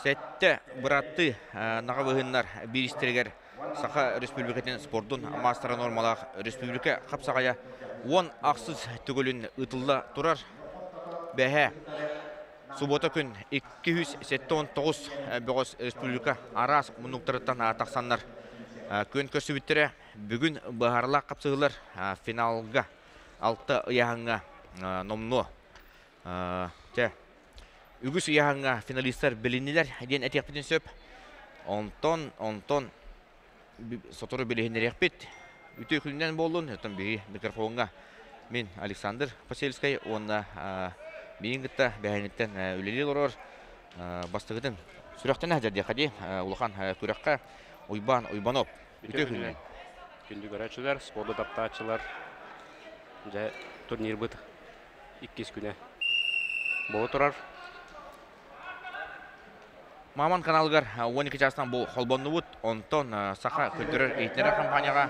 Сэттэ быраттыы наҕабыһыннар бииристэригэр Саха Республикатын спордун маастара нормалаах республика хапсаҕайа уон ахсыс төгүлүн ыытылла турар. Бэһэ субуота күн 279 бөҕөс республика араас муннуктарыттан тахсаннар күөн көрсүбүттэрэ. Бүгүн быһаарылаах хапсыһыылар финалга алта ыйааһыҥҥа номнуо Чэ, үгүс ыйааһыҥҥа финалистар билиннилэр диэн этиэхпитин сөп. Онтон, онтон сотору билиһиннэриэхпит. Үтүө күнүнэн буоллун. Оттон биһи микрофоҥҥа мин Александр Посельскай уонна миигин кытта бэһэниттэн үлэлии олорор бастакытын сүрэхтэнэ сылдьар диэххэ дии улахан күрэххэ Уйбаан Уйбанов. Үтүө күнүнэн. Күндү көрөөччүлэр, спорду таптааччылар, дьэ турнирбыт иккис күнэ буола турар. Маман каналыгар 12 чаастан бу холбоннубут. Онтон Саха көрдөрөр иһитиннэрэр компанияҕа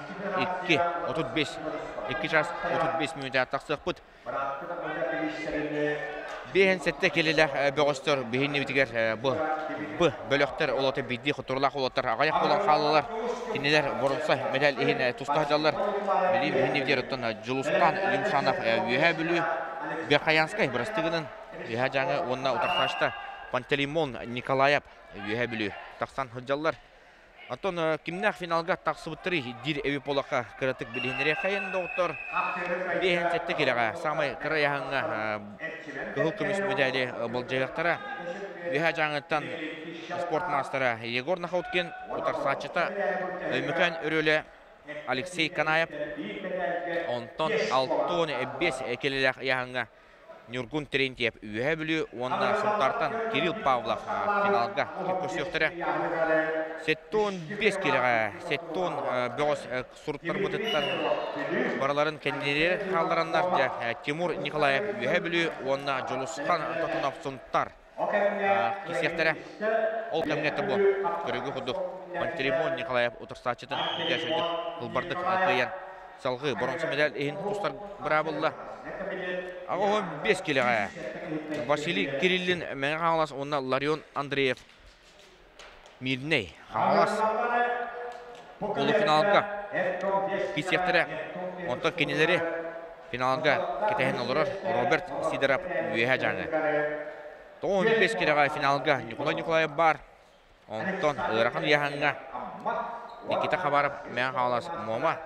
2 35 2 час 35 мүнүүтэ тахсыахпыт. Биэһин сэттэ килилэх бөҕөстөр биһиннибитигэр бу б бөлөхтөр олото биирдии хотуруулаах уолаттар аҕыйах буолан хааллылар. Кинилэр боруонса медаль иһин туста сылдьаллар. Билии биһиннибитигэр оттон Дьулустаан Юмшанов Үөһээ Бүлүү Верхоянскай бырастыгынан Үөһээ Дьааҥы уонна утарсааччыта Пантелеймон Николаев Үөһээ Бүлүү тахсан сылдьаллар. Оттон кимнээх финалга тахсыбыттарый диир эби буолахха кыратык билиһиннэриэххэйин доҕоттор. Биэһин сэттэ килэҕэ саамай кыра ыйааһыҥҥа кыһыл көмүс медали былдьаһыахтара. Үөһээ Дьааҥыттан спорт маастара Егор Нахауткин, утарсааччыта Өймөкөөн Өрүөлэ Алексей Канаев, онтон 65 килэлээх ыйааһыҥҥа Ньургун Терентьев Үөһээ Бүлүү уонна Сунтаартан Кирилл Павлов финалга көрсүөхтэрэ. 75 килэҕэ 70 бөҕөс суруттарбытыттан барыларын кэннилэригэр хааллараннар дьэ Тимур Николаев Үөһээ Бүлүү уонна Дьулусхан Тотунов Сунтаар кисиэхтэрэ. Ол кэмҥэ тобу көрүгү курдук Пантелеймон Николаев утарсааччытын дьэ ылбардык кыайан салгыы боронсо медаль иһин тустар быраабылла. 85 килэҕэ Василий Кириллин Мэҥэ Хаҥалас уонна Ларион Андреев Мирнэй Хаҥалас полуфиналга киирсиэхтэрэ. Онтон кинилэри финалга кэтэһэн олорор Роберт Сидоров Үөһээ Дьааҥы. 95 килэҕэ финалга Николай Николаев баар. Онтон ыарахан ыйааһыҥҥа Никита Хабаров Мэҥэ Хаҥалас Муома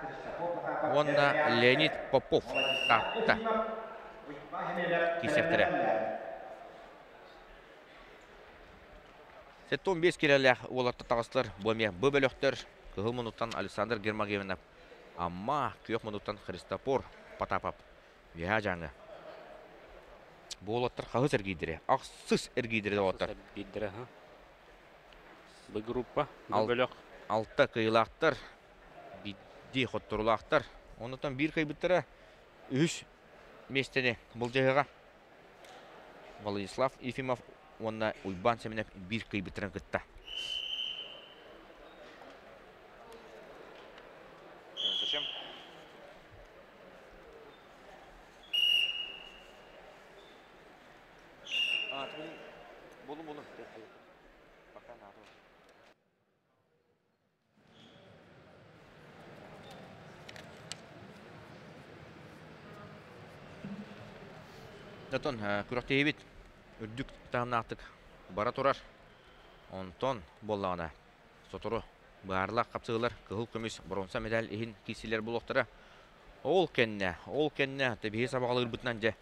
уонна Леонид Попов Таатта киирсиэхтэрэ. 75 килэлээх уолаттар таҕыстылар. Бу эмиэ бу бөлөхтөр Кыһыл муннуктан Александр Гермогенов, Амма Күөх муннуктан Христофор Потапов Үөһээ Дьааҥы. Бу уолаттар хаһыс эргийдэрэ? Ахсыс эргийдэрэ уолаттар. Эргийдэрэ, ха. Бу группа, бу бөлөх. Алта кыайыылаахтар, биирдии хотторуулаахтар. Оннуттан биир кыайбыттара үһүс миэстэни былдьаһыаҕа. Владислав Ефимов уонна Уйбаан Семенов биир кыайбыттарын кытта. Зачем? А, булун булун. Пока надо. Онтон күрэхтэһиибит үрдүк таһымнаахтык бара турар. Онтон буоллаҕына сотору быһаарылаах хапсыһыылар кыһыл көмүс боруонса медаль иһин киирсиилэр буолуохтара. Ол кэннэ, ол кэннэ биһи сабаҕалыырбытынан дьэ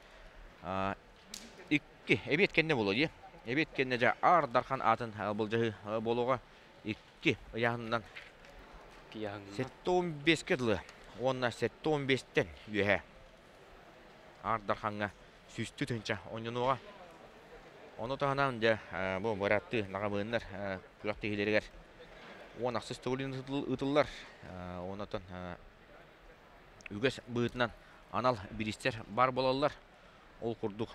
икки эбиэт кэннэ буолуо дии. Эбиэт кэннэ дьэ Аар Дархан аатын былдьаһыы буолуоҕа. Икки ыйааһынынан 75-кэ дылы уонна 75-тэн үөһэ Аар Дархаҥҥа сүүстүү тыһыынча оонньонуоҕа. Ону таһынан дьэ бу быраттыы наҕабыыннар күрэхтэһиилэригэр уон ахсыс төгүлүн ыытыллар. Онтон үгэс быһыытынан анал бириистэр баар буолаллар. Ол курдук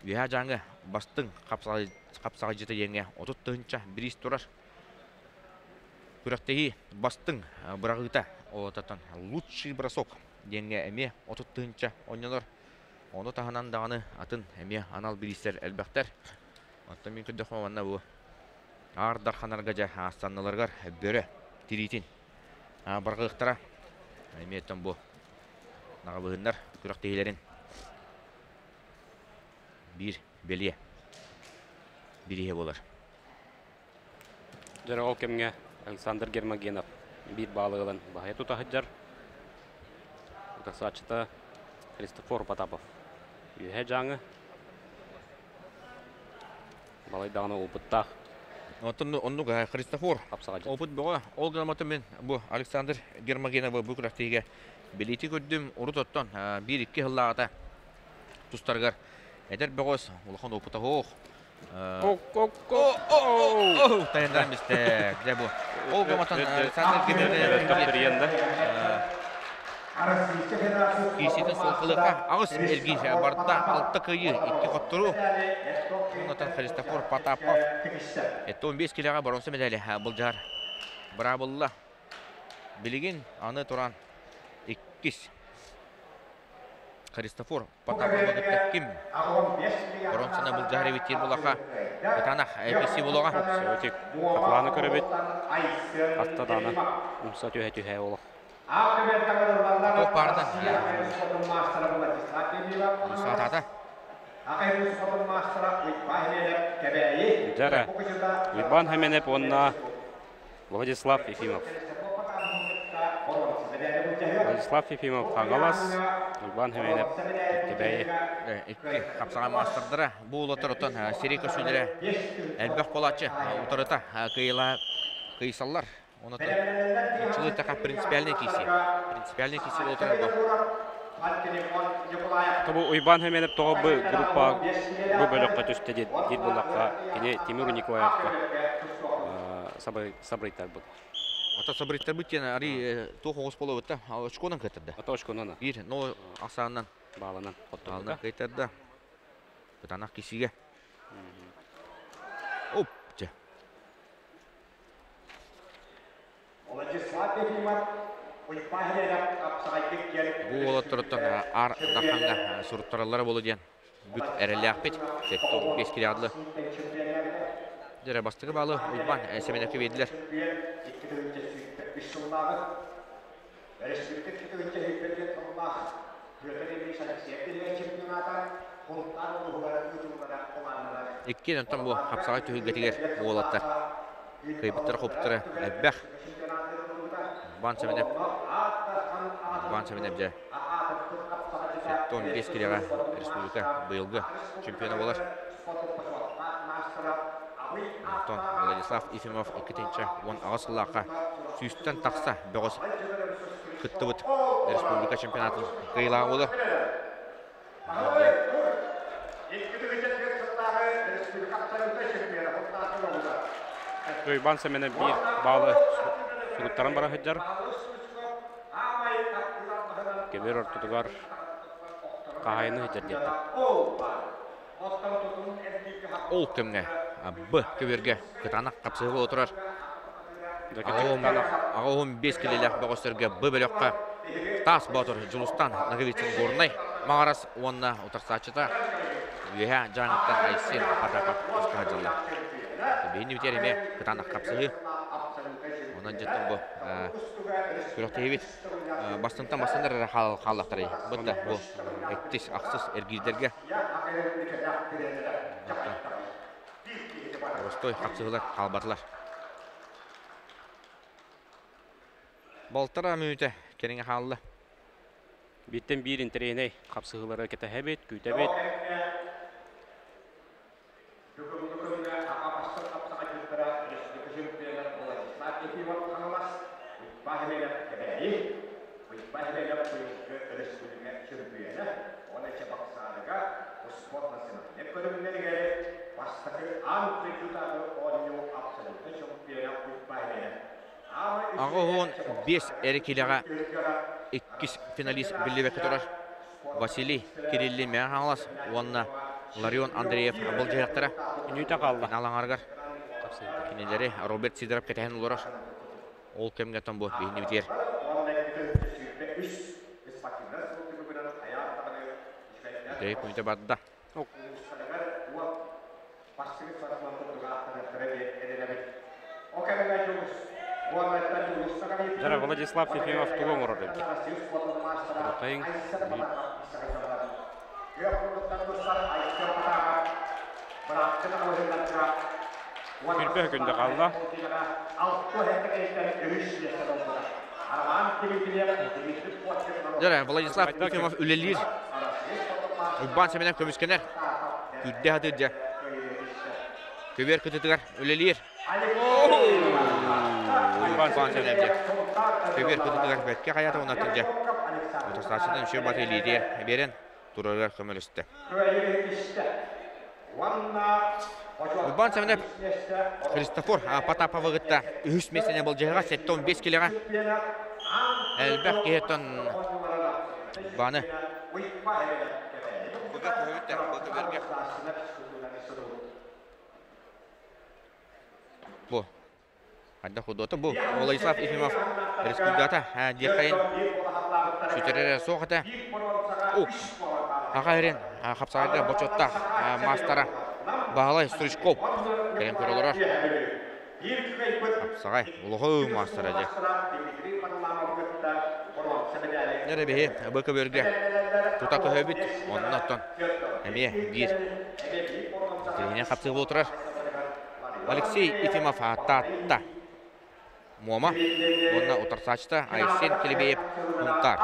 Үөһээ Дьааҥы бастыҥ хапсаҕайдьыта диэҥҥэ 30 тыһыынча бириис турар. Күрэхтэһии бастыҥ быраҕыыта олототон лучший бросок диэҥҥэ эмиэ 30 тыһыынча оонньонор. Ону таһынан даҕаны атын эмиэ анал бириистэр элбэхтэр. Оттон мин көрдөхпүнэ манна бу Аар Дарханарга дьэ аастанналарыгар бөрө тириитин барҕыахтара. Эмиэ оттон бу наҕабыһыннар күрэхтэһиилэрин биир бэлиэ бирииһэ буолар. Дьэ ол кэмҥэ Александр Гермогенов биир баалы ылан баһыйа тута сылдьар. Утарсааччыта Христофор Потапов. Үөһэ Дьааҥы балай даҕаны опыттаах. Оттон оннук Христофор опыт бөҕө. Ол гынан мин бу Александр Гермогеновы бу күрэхтэһиигэ билиити көрдүм. Урут оттон биир-икки сыллааҕыта тустарыгар эдэр бөҕөс улахан опыта суох. Тайындарым истэ. Дьэ бу. Ол гынан Александр Гермогенов Кииситин суолталыахха аҕыс эргиир барыта алта кыайыы, икки хотторуу. Онтон Христофор Потапов 15 килэҕэ боруонса медали былдьаһар быраабылла. Билигин аны туран иккис Христофор Потаповы кытта ким боруонсаны былдьаһар эбит диир булаха кытаанах эписи булуоҕа. Сеотик Атланы көрөбүт. Атта даҕаны умса түһэ-түһэ олох. Туох баарынан саатаата. Дьара Уйбаан Хаменеп уонна Владислав Ефимов. Владислав Ефимов Хаҥалас, Уйбаан Хаменеп Кэбээйи. Икки хапсаҕай маастардара бу улатар отон сири көсүүлэрэ элбэх буолааччы утарыта кыйыла кыйсаллар. Онон нууччалыы эттэххэ принципиальный киирсии. Принципиальный киирсии буола турар бу. Тобу Уйбаан Хэмэнэп тоҕо бу группа бу бөлөххө түстэ диир буоллахха кини Тимур Николаевка сабырыйтарбыт. Ата сабырыйтарбыт диэн арый туох оҕус буолабыт да очконан кыттарда. Ата очконан. Биир но ахсаанынан бааланан хотторбута. Кыттарда. Кытаанах киирсиигэ. Оп, чэ. Бу уолаттарыттан аар Дархаҥҥа суруттараллара буолуо диэн бүк эрэллээхпит. 75 килоҕа дылы. Дьэ, бастакы баалы Уйбаан Сэмэнэпкэ биэрдилэр. Иккиэн онтон бу хапсаҕай түһүлгэтигэр уолаттар кыайбыттара-хоппуттара элбэх. Уйбаан Сэмэнэп Уйбаан Сэмэнэп дьэ 75 килэҕэ республика быйылгы чемпиона буолар. Онтон Владислав Ефимов 2018 сыллаахха сүүстэн тахса бөҕөс кыттыбыт республика чемпионатын кыайыылааҕа буолар. Уйбаан Сэмэнэ биир баалы суруттаран бара сылдьар. Кэбиэр ортотугар хаһаайыны сылдьар диэттэр. Ол кэмҥэ Б көбүөргэ кытаанах хапсыһыы буола турар. 85 килэлээх бөҕөстөргө Б бөлөххө Таас Боотур Дьулустан Ноговицын Горнай Маҕарас уонна утарсааччыта Үөһээ Дьааҥыттан Айсен Потапов туста сылдьаллар. Биһини бүтэр эмиэ кытаанах хапсыһыы. Онон дьиттэн бу күрэхтэһиибит бастынтан бастыннар эрэ хааллахтарай. Бытта бу эттис ахсыс эргиирдэргэ Боростой хапсыһыылар хаалбатылар. Балтараа мүнүүтэ кэриҥэ хаалла. Бииртэн биир интэриэһинэй хапсыһыылары кэтэһэбит, күүтэбит. 85 эрэ киилэҕэ иккис финалист биллибэккэ турар Василий Кириллин Мэҥэ Хаҥалас уонна Ларион Андреев былдьаһыахтара. Мүнүүтэ хаалла. Финал аҥарыгар кинилэри Роберт Сидоров кэтэһэн олорор. Ол кэмҥэ бу биһиги Бүтэһик мүнүүтэ барда. Дьара Владислав Ефимов тугу оҥорор эбит? Рутайын Кирбэһ күндэ хаалла. Дьара Владислав Ефимов үлэлиир. Уйбаан Семенов көмүскэнэр. Күүрдэ сатыыр дьэ. Көбүөр кытытыгар үлэлиир. Уйбаан Семенов дьэ. Көбүөр кытытыгар бэркэ хайата уонна дьэ. Утарсааччытын үчүгэй баты илиитигэр биэрэн турарыгар көмөлөстө. Уйбаан Семенов Христофор Потаповы кытта үһүс миэстэни былдьаһыга 75 килэҕэ элбэх киһиттэн баны Бу Хайдах худуота бу Владислав Ефимов республиката диэххэйин сүтэрэрэ суох этэ. Аҕа эрин хапсаҕайга бочуоттаах маастара Баһылай Стручков кэлэн көрө олорор. Хапсаҕай улахан маастара дьэ. Дьэ биһи бу көбүөргэ тута көһөбүт. Онно оттон эмиэ биир тиһинэн хапсыы буола турар. Алексей Ефимов Таатта Муома уонна утарсааччыта Айсен Килибеев Сунтаар.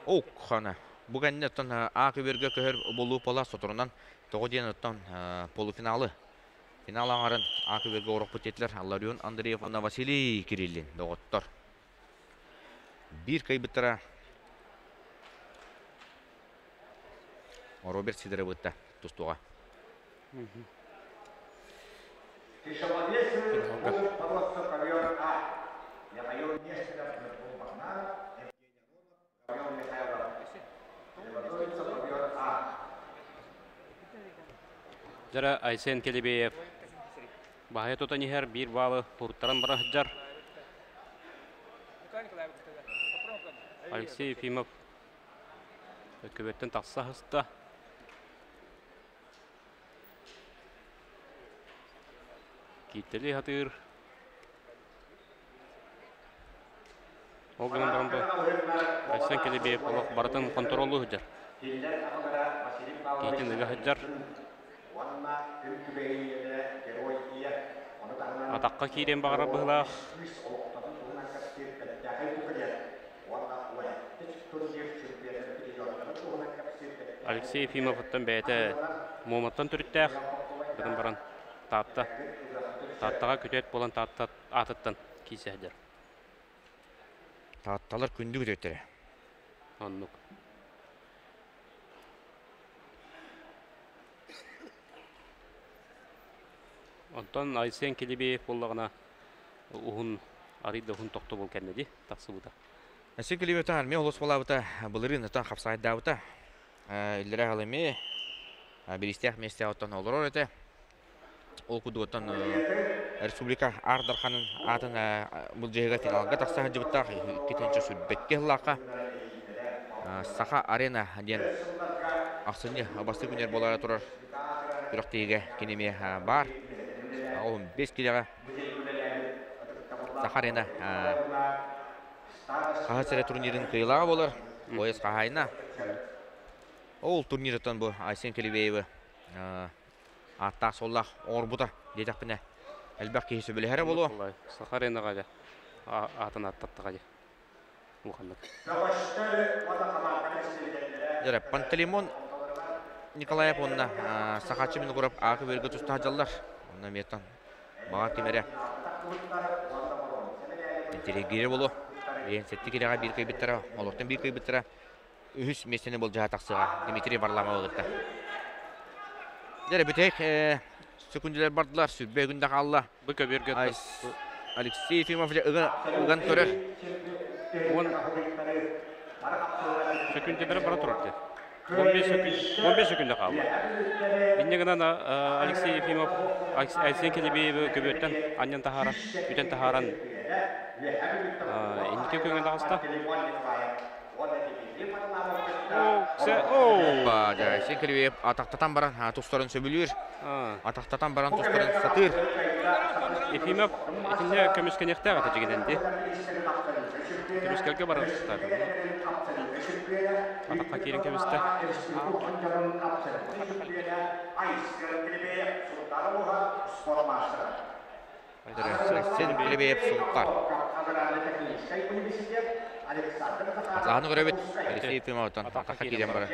Ок, хана. Бу кэннэ оттон А көбүөргэ көһөр буолуу пола соторунан тоҕо диэн оттон полуфиналы финал аҥарын А көбүөргэ орохпут диэтилэр Ларион Андреев уонна Василий Кириллин доҕоттор. Биир кыайбыттара Роберт Сидоровытта тустууга. Дьара Айсен Келебеев баһыйа тутан иһэр биир баалы уруттаран бара сылдьар. Алексей Ефимов өккөбөттөн тахса сыста. Кииттэлии сатыыр. Ол гынан баран бу Айсен Келебеев олох барытын хонтуруоллуу сылдьар. Киһитин ыга сылдьар. Атахха киириэн баҕарар быһыылаах. Алексей Ефимовыттан бэйэтэ Муоматтан төрүттээх гынан баран Таатта Тааттаҕа күтүөт буолан Таатта аатыттан киирсэ сылдьар. Таатталар күндү күтүөттэрэ. Оннук. Онтон Айсен Килибиев буоллаҕына уһун арый да уһун тохтобул кэннэ дии тахсыбыта. Айсен Килибиев армия олус буолаабыта былырыын отон хапсаайдаабыта. Иллэрэ халыми биристээх миэстэҕэ оттон олорор этэ. Ол курдук оттон республика Аар Дарханын аатын былдьаһыыга финалга тахса сылдьыбыттаах 2022 сыллаахха Саха Арена диэн ахсынньы бастакы күнүгэр буолаары турар күрэхтэһиигэ кини эмиэ баар. Ол 5 килэҕэ Саха Арена хаһыс эрэ турнирын кыайыылааҕа буолар. Пояс хаһаайына. Ол турнирыттан бу Айсен Келебеевы ааттаах-суоллаах оҥорбута диэтэхпинэ элбэх киһи сөбүлэһэрэ буолуо. Саха аренаҕа дьэ аатын ааттаттаҕа дьэ улаханнык. Дьэ Пантелеймон Николаев уонна Сахачы Винокуров аакы бөргө туста сылдьаллар. Онно эмиэ баҕар ким эрэ интириэһиргиирэ буолуо. Диэн сэттэ кирэҕэ биир кыайбыттара, олортон биир кыайбыттара үһүс миэстэни былдьаһа тахсыаҕа Дмитрий Варламовы кытта. Дьэ бүтэһик сөкүндүлэр бардылар, сүрбэ күндэ хаалла. Бу көбүөргэ Алексей Ефимов ыган көрөр. Уон сөкүндэлэрэ бара турар дии. 15 сөкүндэ хаалла. Инньэ гынан Алексей Ефимов Айсен Келебеевы көбүөртэн анньан таһааран, бүтэн таһааран инники көҥө таҕыста. Опа, дьэ, Айсен Кривеев атахтатан баран тустарын сөбүлүүр. Атахтатан баран тустарын сатыыр. Ефимов итиннэ көмүскэниэхтээх этэ дьигинэн дии. Көмүскэлгэ барар тустаах. Атахха киирэн кэбистэ. Айсен Кривеев Сунтар. Атлаһаны көрөбүт. Алексей Ефимовтан атахха киирэн барар.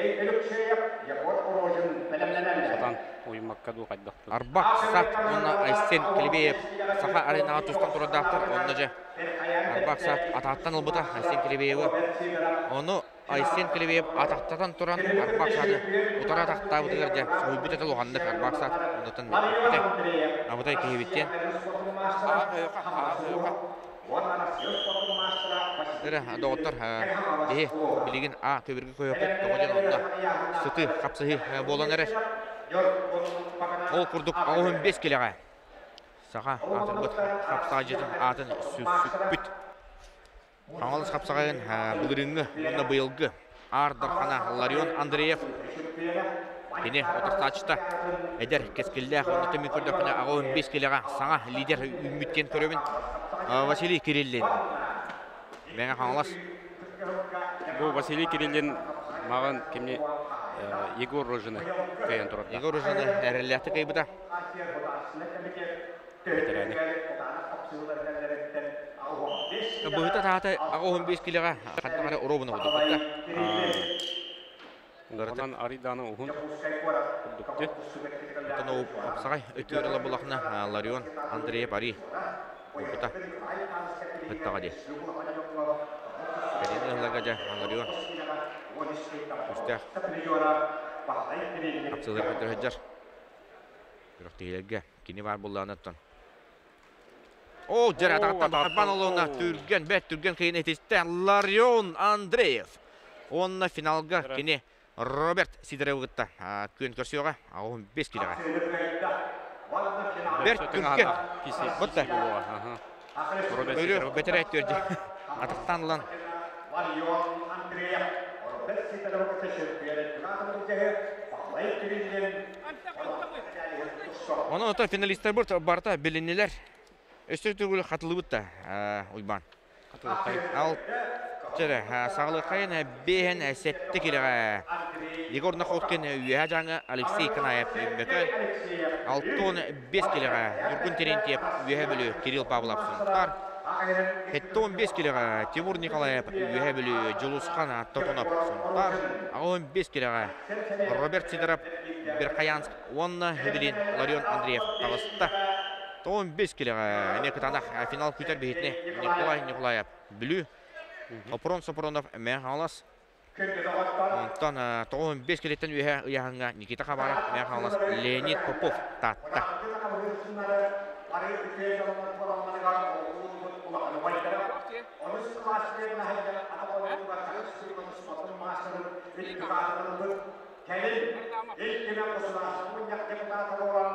Сатан уйуммакка дуу хайдах Арбак Сат уонна Айсен Килибеев саха аренаҕа тустан турардаахтар. Онно дьэ Арбак Сат атааттан ылбыта Айсен Килибеевы. Ону Айсен Килибеев атахтатан туран Арбак Саты утары атахтаабытыгар дьэ соһуйбут этэ улаханнык Арбак Сат оннуттан бүппүтэ. Абытай киһибиттиэн. Эрэ доҕоттор биһи билигин А көбүргү көһөхпүт тоҕо диэн онно сытыы хапсыһыы буолан эрэр. Ол курдук 85 килэҕэ саха аатырбыт хапсаҕайдьытын аатын сүкпүт. Хаҥалас хапсаҕайын былырыыҥҥы уонна быйылгы Аар Дархана Ларион Андреев кини отурсааччыта эдэр кэскиллээх уонна түмүк көрдөхпүнэ 85 килэҕэ саҥа лидер үүммүт диэн көрөбүн. Василий Кириллин. Мэҥэ Хаҥалас. Бу Василий Кириллин маған кимни Егор Рожины кыайан турар. Егор Рожины эрэллээхтик кыайбыта. Ветераны. Быһыта таата 85 килэҕэ хантан эрэ уруобуна курдук Онон арыйдааны уһун курдук Оттон Апсаҕай өттүгэр ыла булахна Ларион Андреев Ари опыта ыттаҕа дии. Кэлин ыһылларга дьэ Ларион күүстээх хапсыылар көтөр сылдьар. Күрэхтэһиилэргэ кини баар буоллаҕына оттон Оо, дьэ, атаҕыттан Бахарбан олуона түргэн, бэрт түргэн кыйын этистэ Ларион Андреев. Уонна финалга кини Роберт Сидоровы кытта күөн көрсүөҕэ. 85 килэҕэ. Бэрт түргэн. Бутта. Өрүөх бэтэрээ түрдү. Атахтан ылан. Онон ото финалистарбыт барыта билиннилэр. Өссө төгүл хатылыбыт да Уйбаан. Ал чэрэ саҕалыаххайын биэһэн сэттэ килэҕэ Егор Находкин үөһэ дьааҥы Алексей Канаев Өймөкөөн 65 килэҕэ Ньургун Терентьев Үөһэ Бүлүү Кирилл Павлов Сунтаар 75 килэҕэ Тимур Николаев Үөһэ Бүлүү Дьулусхан Тотонов Сунтаар 85 килэҕэ Роберт Сидоров Верхоянск уонна Эбилин Ларион Андреев таҕыста. 15 килэҕэ эмиэ кытаанах финал күүтэр биһитини Николай Николаев Бүлүү Опрон Сопронов Мэҥэ Хаҥалас онтон 95 килэттэн үөһэ ыйааһыҥҥа Никита Хабаров Мэҥэ Хаҥалас Леонид Попов Таатта. Кэлин Ил Түмэн Государство мунньах депутата буолан,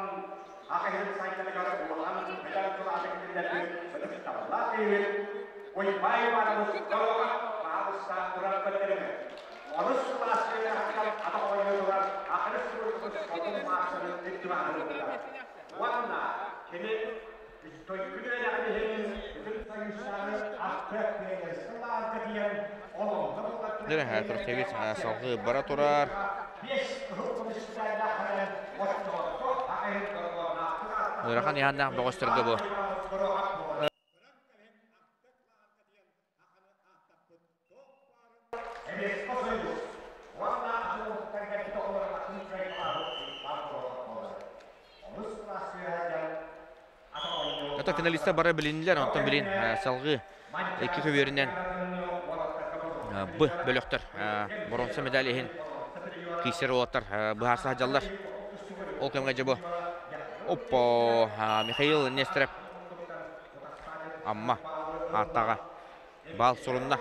Аҕа сайтарыгар улахан бэлэм кылааты киллэрбит ытыктабыллаах киһибит Уйбай Иванович Дорога баһаалыста туран көрдөрүҥ. Онус кылаас үөрэҕиттэн атах оонньуутугар аҕыс сылын хотун маастарын үрдүмаһын ылбыта. Уонна кини дойду үөрэҕин иһин Бүтүн Союзтааҕы ахтыах пионерскай лааҕырга тиийэн олоҥхо Дөрө Трохевич салгыы бара турар. Ыарахан иһааннаах бөҕөстөргө бу. Это финалистар бары билиннилэр, онтон билин салгыы икки көбүөрүнэн Б бөлөхтөр боруонса медаль иһин киирсэр уолаттар быһаарса сылдьаллар. Ол кэмҥэ дьэ бу Оппо Михаил Нестеров Амма ааттааҕа баал сурунна.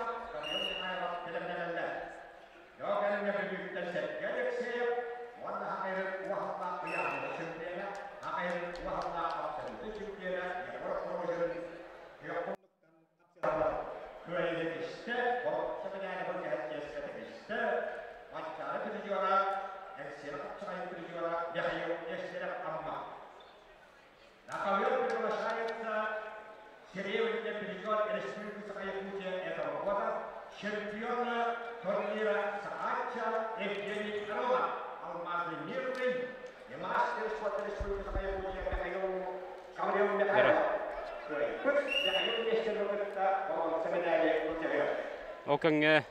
Ол кэмҥэ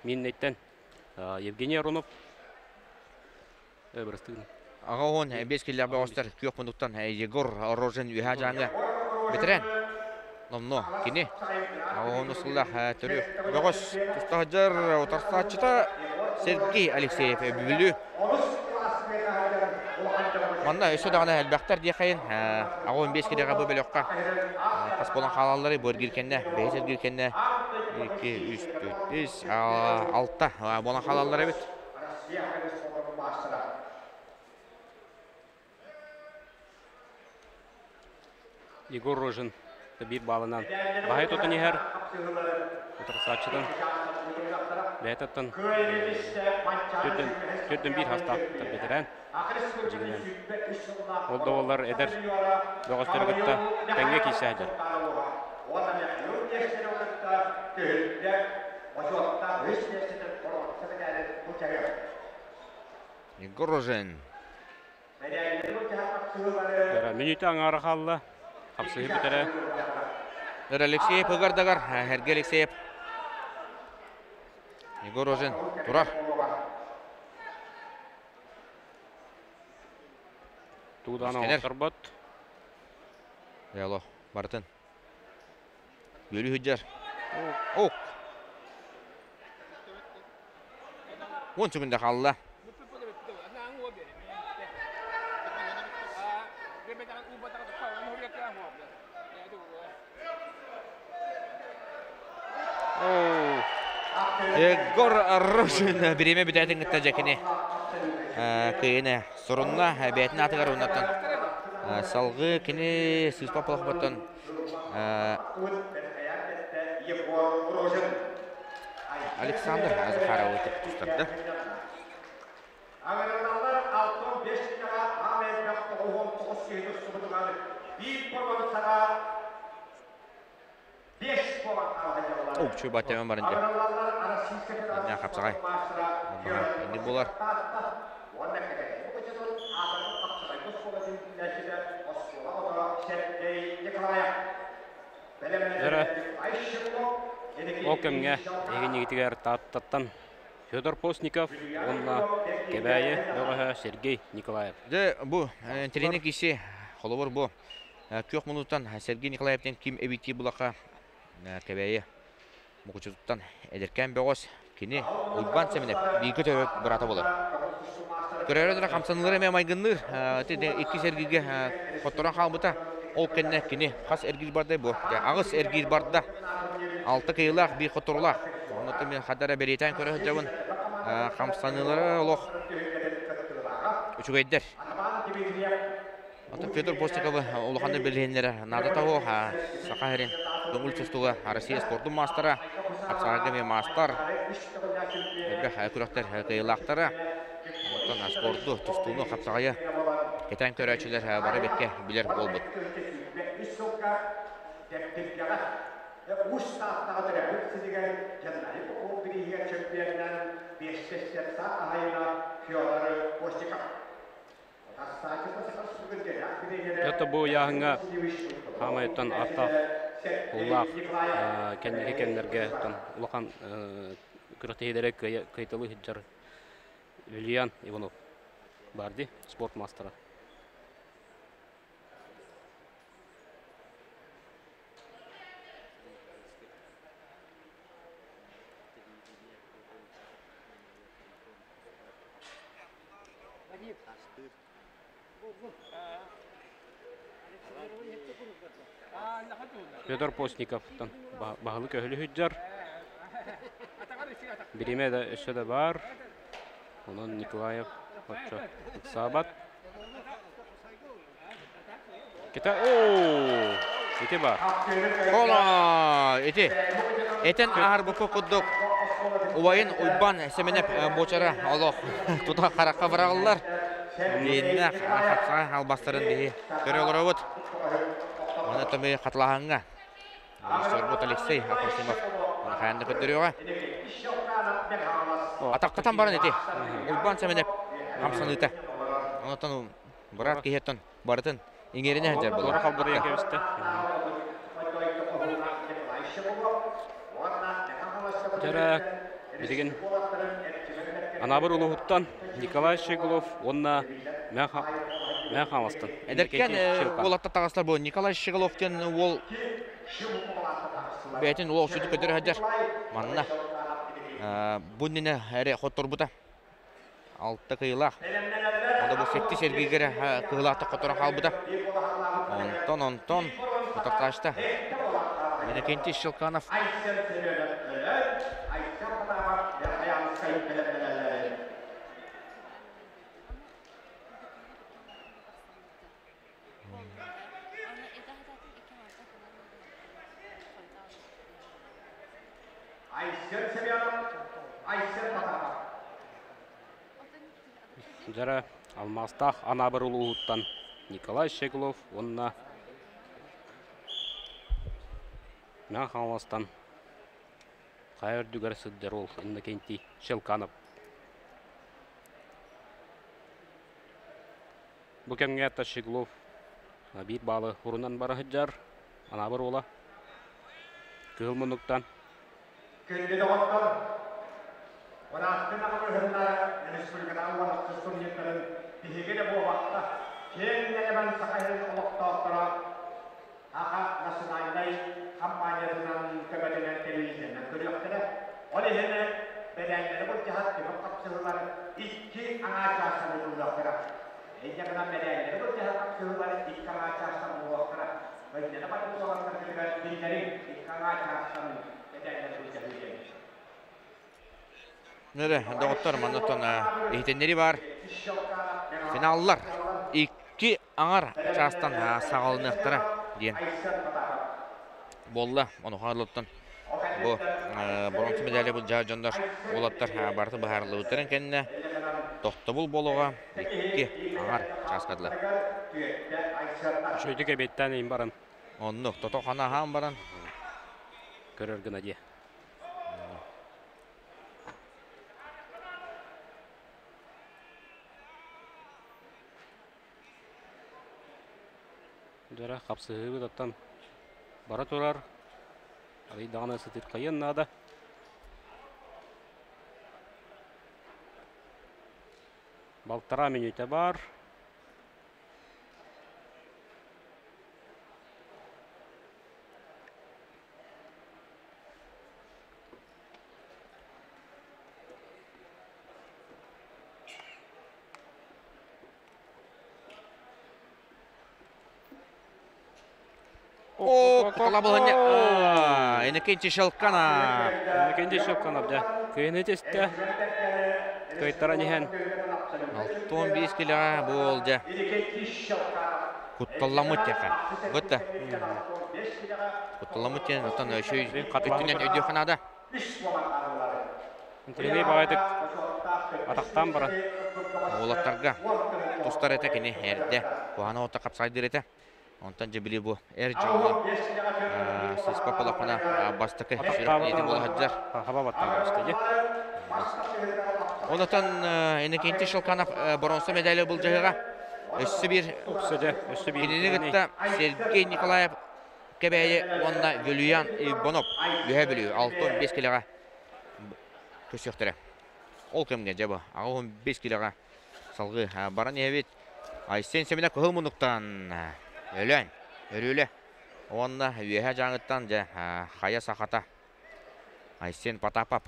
Миннэйтэн Евгений Аронов бырастыгын. 85 киллээх бөҕөстөр күөх муннуктан Егор Рожин үөһээ дьааҥы бэтэрээн номнуо кини 80 сыллаах төрүөх бөҕөс туста сылдьар утарсааччыта Сергей Алексеев Бүлүү. Манна өссө даҕаны элбэхтэр диэхэйин 85 кириэҕэ бу бөлөххө хас буолан хаалалларый бу эргиир кэннэ бэһис эргиир кэннэ 2 3 4 5 6 буолан хаалаллар эбит. Егор Рожин биир баалынан баһай тутан иһэр. Утарсааччытын бэйэтиттэн төрдүн биир хастаах бэтэрээн дьигинэн. Ол да буоллар эдэр бөҕөстөрү кытта тэҥҥэ киирсэ сылдьар. Егор Рожин. Мүнүүтэ аҥаара хаалла. Хапсыһыы бүтэрэ. Алексеев ыгардагар, Сергей Алексеев. Егор Рожин турар. Туудаан оҥорторбот. Яло, барытын. Бүөлүү сылдьар. Ок. 10 секунда хаалла. Егор Рожин бириэмэ бүтээтин кытта дьэкини кыйыны сурунна бэйэтин аатыгар уоннаттан салгыы кини сыыспа полохботтон Александр Захаровы тустарда. Укчу баттемен барынча. Инне хапсағай. Инни булар. Өрө ол кэмҥэ эһигинньигитигэр Тааттаттан Федор Постников уонна Кэбээйи бөҕөһө Сергей Николаев. Дьэ бу тренер киси холобур бу күөх мунуттан Сергей Николаевтан ким эбитии булаха Кэбээйи Мукучутуттан эдэркээн бөҕөс кини Уйбаан Сэмэнэп бииргэ төрөөбүт быраата буолар. Көрөөрө хамсаныылара эмиэ майгынныыр. Иккис эргииргэ хотторон хаалбыта. Ол кэннэ кини хас эргиир барда бу? Аҕыс эргиир барда. Алта кыайыылаах, биир хотторуулаах. Оннуттан мин хадара бэлиэтээн көрө сылдьабын. Хамсаныылара олох үчүгэйдэр. Оттон Федор Постниковы улаханнык билиһиннэрэ наада того Саха сирин көҥүл тустууга Россия спордун маастара, хапсаҕайга эмиэ маастар, элбэх күрэхтэр кыайыылаахтара. Оттон спорду, тустууну, хапсаҕайы кэтээн көрөөччүлэр бары бэккэ билэр буолбут. Это бу ыйааһыҥҥа хаамайыттан аттаах улаах кэнники кэмнэргэ улахан күрэхтэһиилэри кыайталыы сылдьар Ильян Иванов баар дии спорт маастара. Федор Постниковтан баһылык өһүлү сылдьар. Бириэмэ да өссө да баар. Онон Николаев оччо ыксаабат. Кита оо ити баар. Ола ити этен аһарбыкка курдук. Убайын Уйбан Сэмэнэп буочара олох тута харахха быраҕыллар. Диэннээх хапсаҕай албастарын биһи көрө олоробут. Оны төмүй хатылаһаҥҥа Режиссербут Алексей Апросимов хайаан да көрдөрүөҕэ. Атахтатан баран ити Уйбан Сэмэнэп хамсаныыта. Онтон быраат киһиттэн барытын иҥэринэ сылдьар буолар. Туора халбарыйан кэбистэ. Дьара билигин Анаабыр улууһуттан Николай Щеглов уонна Мэҥэ Хаҥаластан. Эдэркээн уолаттар таҕыстар бу Николай Щеглов диэн уол бэйэтин уол сүдү көтөрө сылдьар. Манна бу иннинэ эрэ хотторбута. Алта кыйылаах. Онно бу сэттис эргииргэ кыһылаахтык хоторон хаалбыта. Онтон, онтон утартаачта Иннокентий Щелканов. Айсен Семенов, Айсен Потапов. Дьара алмаастаах Анаабыр улууһуттан Николай Щеглов уонна Мэҥэ Хаҥаластан хайа үрдүгэр сылдьар уол Иннокентий Щелканов. Бу кэмҥэ Щеглов биир баалы урунан бара сылдьар Анаабыр уола Кыһыл муннуктан Күндү доҕоттор, бырааттын аҕабыһыннара республикатааҕы уонахсыс турнирдарын биһиги да буолбакка, киэҥ нэлэмэн Саха сирин олохтоохторо Аха национальнай хампаанньатынан көмөтүнэн телевизионнан көрүөхтэрэ. Ол иһин бэдээннэри былдьаһар түмүк хапсыһыылар икки аҥаар чаастан ыытыллыахтара. Инньэ гынан бэдээннэри былдьаһар хапсыһыылар икки аҥаар чаастан буолуохтара. Бэйдэнэ барбыт уолаттаргытыгар биллэриҥ, икки аҥаар чаастан бэдээннэри былдьаһыы диэн. Нөрэ, доҕоттор, маннаттан иһитиннэри бар. Финаллар икки аҥар чаастан саҕаланыахтара диэн буолла. Онуоха ылыттан бу боронсу медали былдьаһар дьоннор уолаттар барыта быһаарыллыбыттарын кэннэ тохтобул буолуоҕа икки аҥар чааска дылы. Үчүгэйдик эбиэттээн иһин баран. Оннук, тото-хана аһаан баран. Көрөр гына диэ. Дьара хапсыһыыбыт оттон бара турар. Арый даҕаны сытыырхайыан наада. Балтараа мүнүүтэ баар. О, куталабылыня. Иннокентий Щелканов. Иннокентий Щелканов, дьэ. Кыйыны тестэ. Кыайтаран иһэн. 65 килоҕа буол дьэ. Кутталламмыт диэххэ. Бытта. Кутталламмыт диэн оттон өшүй өттүнэн өйдүөххэ наада. Интеллигей баҕайытык атахтаан баран. Уолаттарга тустар этэ кини эрдэ куһаҕаны отто хапсайдыыр этэ. Онтон дьэ били бу эр дьоҥҥо сыспа полоххуна бастакы сүрэхтэниитин буола сылдьар. Хаба баттаан көрүстэ дии. Онтон Иннокентий Щелканов боруонса медали былдьаһыаҕа. Өссө биир өссө биир кинини кытта Сергей Николаев Кэбээйи уонна Вилюян Иванов Үөһээ Бүлүү 65 килэҕэ көрсүөхтэрэ. Ол кэмҥэ дьэ бу 85 килэҕэ салгыы баран иһэбит. Айсен Семенов кыһыл муннуктан Өлөөн, Өрүөлэ уонна Үөһээ Дьааҥыттан дьэ хайа сахата Айсен Потапов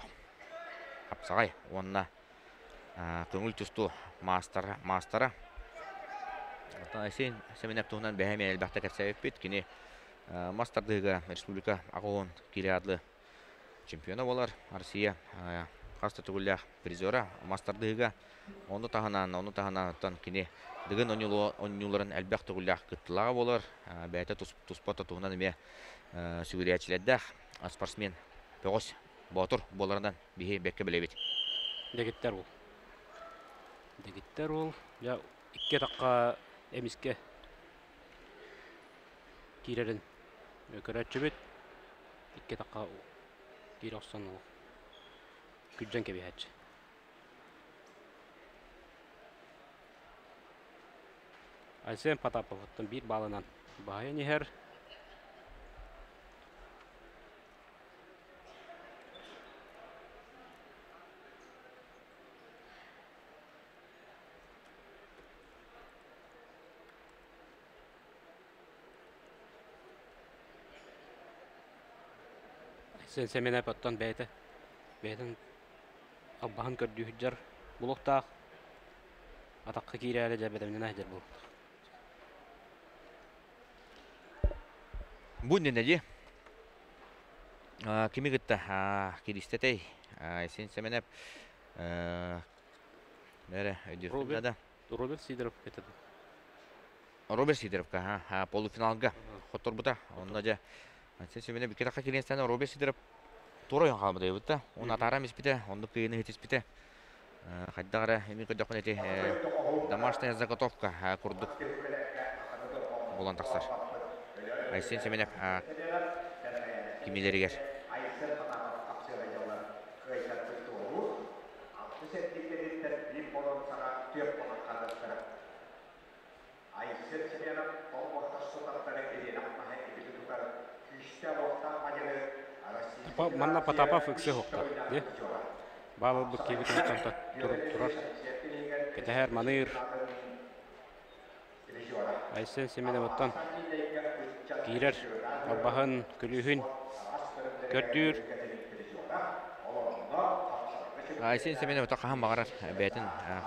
хапсаҕай уонна көҥүл тустуу маастара маастара. Оттон Айсен Семенов туһунан бэһэ эмиэ элбэхтэ кэпсээбиппит. Кини мас тардыһыыга республика 80 киилэ адлы чемпиона буолар. Россия хас да төгүллээх призера мас тардыһыыга. Ону таһынан, ону таһынан оттон кини Дыгын оонньууларын элбэх төгүллээх кыттыылааҕа буолар. Бэйэтэ туспа туһунан эмиэ сүгүрүйээччилэрдээх спортсмен бөҕөс. Боотур буоларынан биһи бэккэ билэбит. Дэгиттэр уол. Дэгиттэр уол. Дьэ, икки атахха эмискэ киирэрин көрөөччүбүт. Икки атахха киирэ охсон күрдьэн кэбиһээччи. Айсен Потаповыттан биир баалынан баһыйан иһэр. Айсен Сэмэнэп оттон бэйэтэ бэйэтин албаһын көрдүү сылдьар булуохтаах. Атахха киирээри дьэ бэлэмнэнэ сылдьар буолуохтаах. Бу иннинэ дии кими кытта киристэтэй Айсен Сэмэнэп эрэ өйдүөхпүн да Роберт Сидоров этэ Роберт Сидоровка полуфиналга хотторбута. Онно дьэ Айсен Сэмэнэп икки тахха кириэнстэн Роберт Сидоров туора ойон хаалбыта эбит Он атаарам испитэ, оннук кыйыны хитиспитэ. Хайдах эрэ эми көрдөхпүнэ ити домашняя заготовка курдук буолан тахсар. Айсен Семенов кимилэригэр. Манна Потапов ыксы оһохто. Баал ылбыт киһибит онтон турар. Кэтэһэр, маныыр. Айсен Семеновыттан киирэр албаһын, күлүүһүн көрдүүр. Айсен Семенов хаһан баҕарар бэйэтин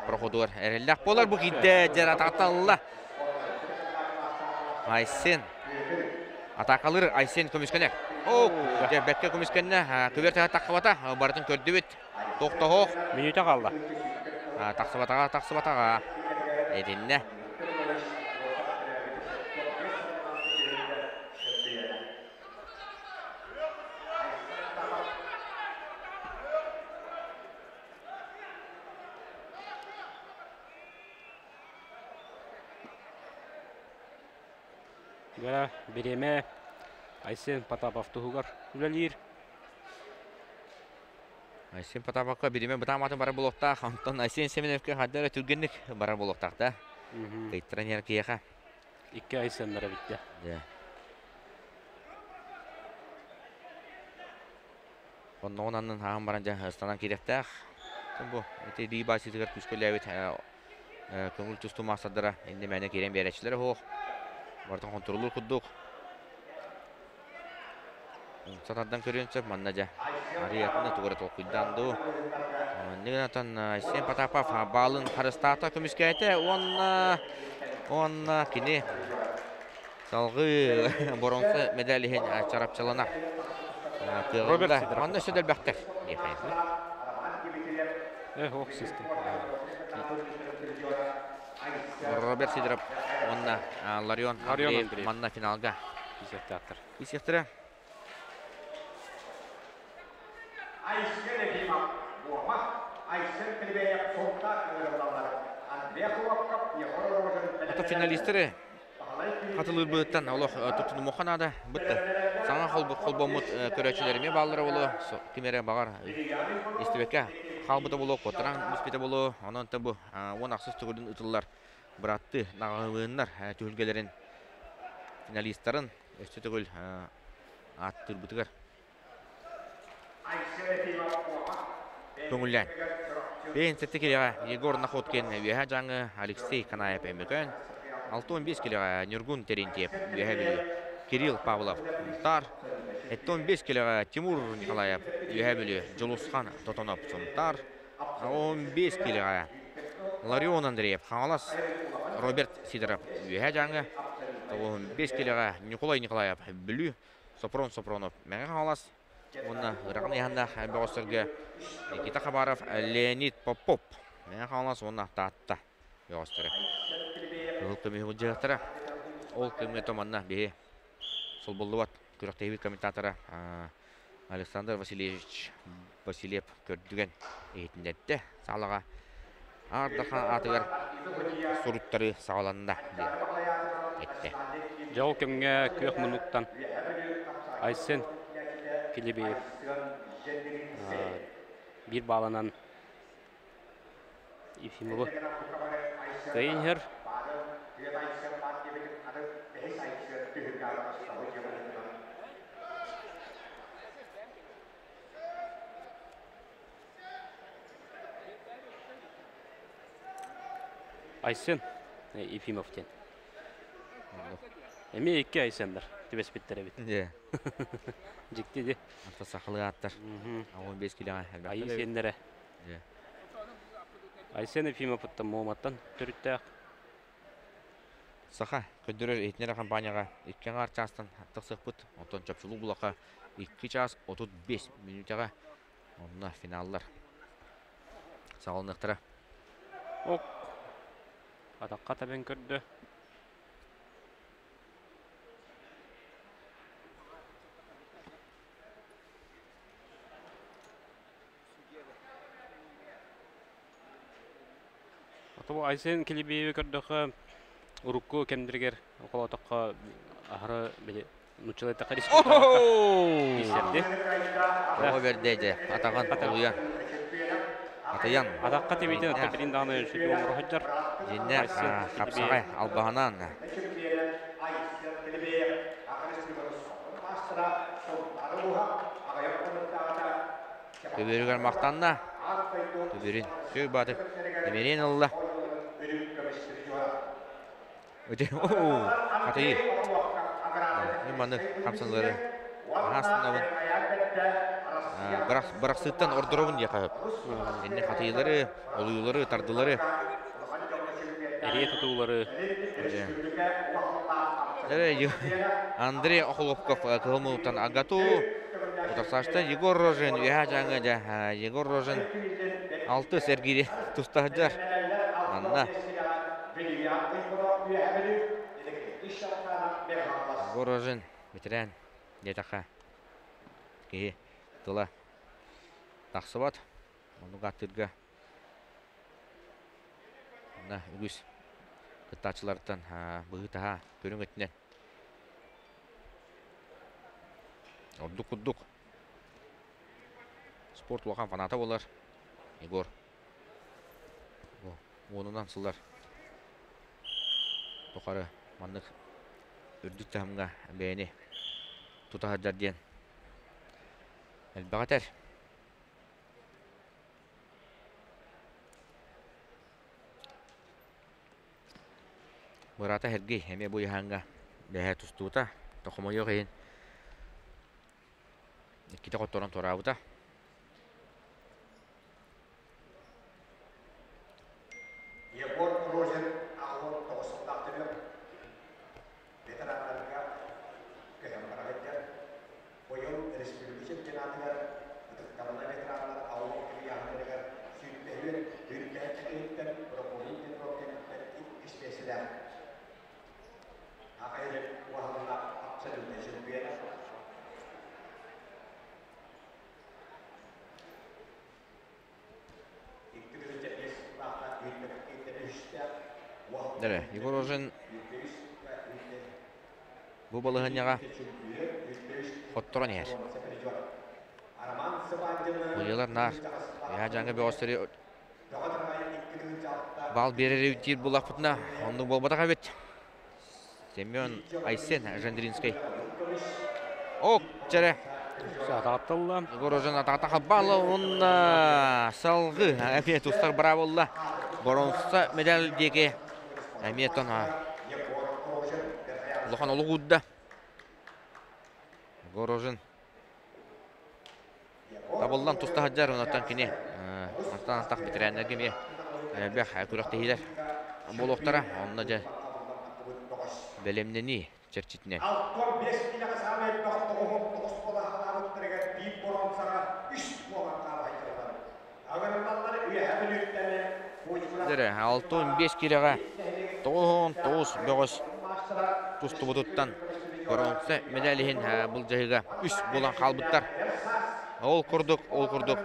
проходугар эрэллээх буолар. Бу киирдэ дьэр атааталла. Айсен атаакалыыр Айсен көмүскэнэр. О, дьэ бэккэ көмүскэннэ. Көбүөр таһа тахсыбата. Барытын көрдүбүт. Тохтоһоох. Мүнүүтэ хаалла. Тахсыбатаҕа, тахсыбатаҕа. Этиннэ. Дьэ, бириэмэ Айсен Потапов туһугар үлэлиир. Айсен Потаповка бириэмэ бытааматын барар буолуохтаах. Онтон Айсен Семеновка ханна эрэ түргэнник барар буолуохтаах да. Кыйтаран иһэр киһиэхэ. Икки Айсеннара бүттэ. Дьэ. Онноҕун аннын хаһан баран дьэ ыстанан киириэхтээх. Бу ити дии баасыытыгар күүскэ үлэлээбит көҥүл тустуу маастардара иннэ мээнэ киирэн биэрээччилэрэ суох. Барытын хонтуруолуур курдук. Умса тардан көрүөн сөп манна дьэ Ариятына тугу эрэ толкуйдаан дуу. Нигинатан Айсен Потапов баалын харыстаата көмүскээтэ уонна уонна кини Салгыы боруонса медаль иһин чарапчыланар кыаҕырда. Манна өссө да элбэхтэр. Ох, систем. Роберт Сидоров уонна Ларион Андреев манна финалга Кисиэхтээхтэр. Кисиэхтэрэ. Ото финалистары Хатылыырбытыттан олох туттунумуохха наада. Бытта саҥа холбоммут көрөөччүлэр эмиэ бааллара буолуо. Ким эрэ баҕар истибэккэ хаалбыта буолуо, куоттаран бүспүтэ буолуо. Онон бу 10 ахсыс төгүлүн ыытыллар бырааттыы наҕаһыыннар түһүлгэлэрин финалистарын өссө төгүл ааттыырбытыгар Көҥүллээн. Бэйэн сэттэ килэҕэ Егор Находкин, Үөһээ Дьааҥы, Алексей Канаев Өймөкөөн, 65 килэҕэ Ньургун Терентьев, Үөһээ Бүлүү, Кирилл Павлов, Сунтаар, 75 килэҕэ Тимур Николаев, Үөһээ Бүлүү, Дьулусхан Тотонов, Сунтаар, 15 килэҕэ Ларион Андреев, Хаҥалас, Роберт Сидоров, Үөһээ Дьааҥы, 95 килэҕэ Ньукулай Николаев, Бүлүү, Сопрон Сопронов Мэҥэ Хаҥалас уонна ыарахан ыйааһыннаах бөҕөстөргө Никита Хабаров, Леонид Попов Мэҥэ Хаҥалас уонна Таатта бөҕөстөрө. Кыһыл көмүһү былдьаһыахтара. Ол кэмҥэ то манна биһи солбуллубат күрэхтэһиибит комментатора. Александр Васильевич Васильев көрдүгэн иһитиннэрдэ. Саалаҕа Аардаха аатыгар суруттарыы саҕаланна диэн эттэ. Дьэ ол кэмҥэ күөх муннуктан Айсен Килибиев биир бааланан Ефимовы кыайан иһэр. Айсен Ефимов диэн. Эмиэ икки Айсеннар түбэспиттэр эбит. Дьикти ди. Ата сахалыы ааттар. 15 килэҕэ Айыы сиэннэрэ. Айсен Ефимовыттан Муоматтан төрүттээх. Саха көрдөрөр иһитиннэрэр компанияҕа икки аҥаар чаастан тахсыахпыт. Онтон чопчулуу булаха 2 чаас 35 мүнүүтэҕэ онно финаллар саҕаланыахтара. Ок. Атахха табен көрдө. Ото Айсен Килибиеви көрдөххө, урукку кэмнэригэр холоотоххо аһары били нууччалыы эттэххэ республикаҕа киирсэрди. Оҕо бэрдэ дьэ, атаҕын олуйан. Атыйан. Атахха тибитин отто билин даҕаны сүдү оҥоро сылдьар. Дьиннээх хапсаҕай албаһынан. Төбөрүгэр махтанна. Төбөрүн сүр баатыр Эмириэн ылла. Хатыйы. Мин маннык хамсаныылары аһаастынабын. Бырахсыыттан ордоробун диэхэ сөп. Инни хатыйылары, олуйулары, тардылары. Эрие тутуулары. Андрей Охлопков кыһыл муннуктан Агату, утарсааччыта Егор Рожин, үөһээ дьааҥы дьэ Егор Рожин алтыс эргиири туста сылдьар. Манна Егор Рожин ветеран диэтэххэ киһи тыла тахсыбат. Оннук ааттыырга Манна үгүс кыттааччылартан быһыы-таһаа көрүҥ өттүнэн ордук курдук спорт улахан фаната буолар Егор уонунан сыллар тухары маннык үрдүк таһымҥа бэйэни тута сылдьар диэн элбэҕи этэр. Быраата Сергей эмиэ бу ыйааһыҥҥа бэһэ тустубута, хомойуох иһин иккитэ хотторон туораабыта. Егор Рожин 89 сыллаах төрүөх ветераннарга көһөн барарыгар Быйыл республика чемпионатыгар ытыктабыллар ветераннар аллар ыйааһыннарыгар сүүрбэһүөн үрдээччититтэн Прокопий Петров кэнниттэн иккис миэстэлээх Аҕа илин уоһаллаах абсолютнай чемпиона. Дэрэ, Егор Рожин бу балаһыанньаҕа хотторон иһэр. Уйалар наар Яа дьаҥы бөҕөстөрү бал биэрэр диир буллахпытына оннук буолбатах эбит. Семен Айсен Жандринский. Ок, чэрэ. Атаатталла. Егор Рожин атаата хаббаала уонна салгы эмиэ тустар браво Боронса медаль диэки эмиэ тон улахан олук уурда. Егор Рожин табыллан туста сылдьар, онтон кини мантан антах бэтэрээннэргэ эмиэ элбэх күрэхтэһиилэр буолуохтара. Онно дьэ бэлэмнэнии чэрчитинэн. Дэрэ, 65 киилэҕэ 99 бөҕөс тустубутуттан боруонса медаль иһин былдьаһыыга үс буолан хаалбыттар. Ол курдук, ол курдук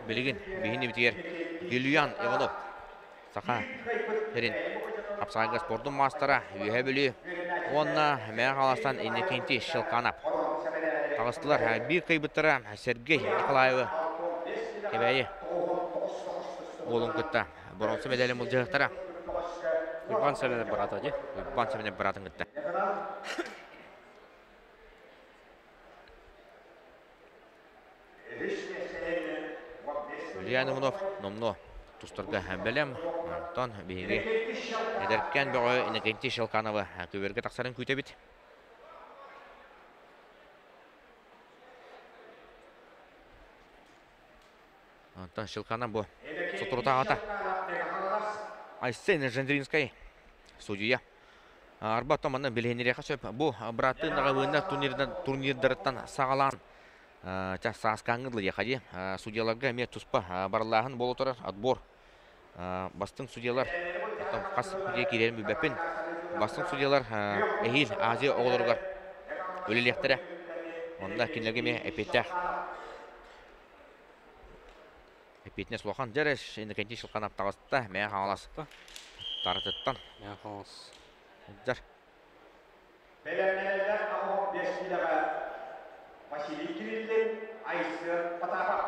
билигин биһини битигэр Юлиан Иванов саха сирин хапсаҕайга спордун маастара Үөһэ Бүлүү уонна Мэҥэ Хаҥаластан Иннокентий Щелканов таҕыстылар. Биир кыайбыттара Сергей Николаевы Кэбээйи уолун кытта боруонса медалин былдьаһыктара. Уйбаан Сэмэнов быраата дии. Уйбаан Сэмэнов быраатын кытта. Илья Иванов номнуо тустарга бэлэм. Онтон биһиги эдэркээн бөҕө Иннокентий Щелкановы көбүөргэ тахсарын күүтэбит. Онтон Щелканов бу соторутааҕыта Айсен Жендринскай судьуйа. Арба оттон манна билиһиннэриэххэ сөп. Бу бырааттыы наҕабыыннар турнирдарыттан саҕалаан ча сааскааҥҥы дылы диэххэ дии. Судьяларга эмиэ туспа барыллааһын буола турар отбор. Бастыҥ судьялар оттон хас судья киирэрин билбэппин. Бастыҥ судьялар эһиил Азия оҕолоругар үлэлиэхтэрэ. Онно кинилэргэ эмиэ эппиэттээх Эппиэтинэс улахан. Дьэ эрэ, Иннокентий Шелканов таҕыста. Мэҥэ Хаҥалас таратыттан. Мэҥэ Хаҥалас. Дьар. Бэлэмнэнэллэр аҕыс биэс киилэҕэ Василий Кириллин, Айсен Потапов.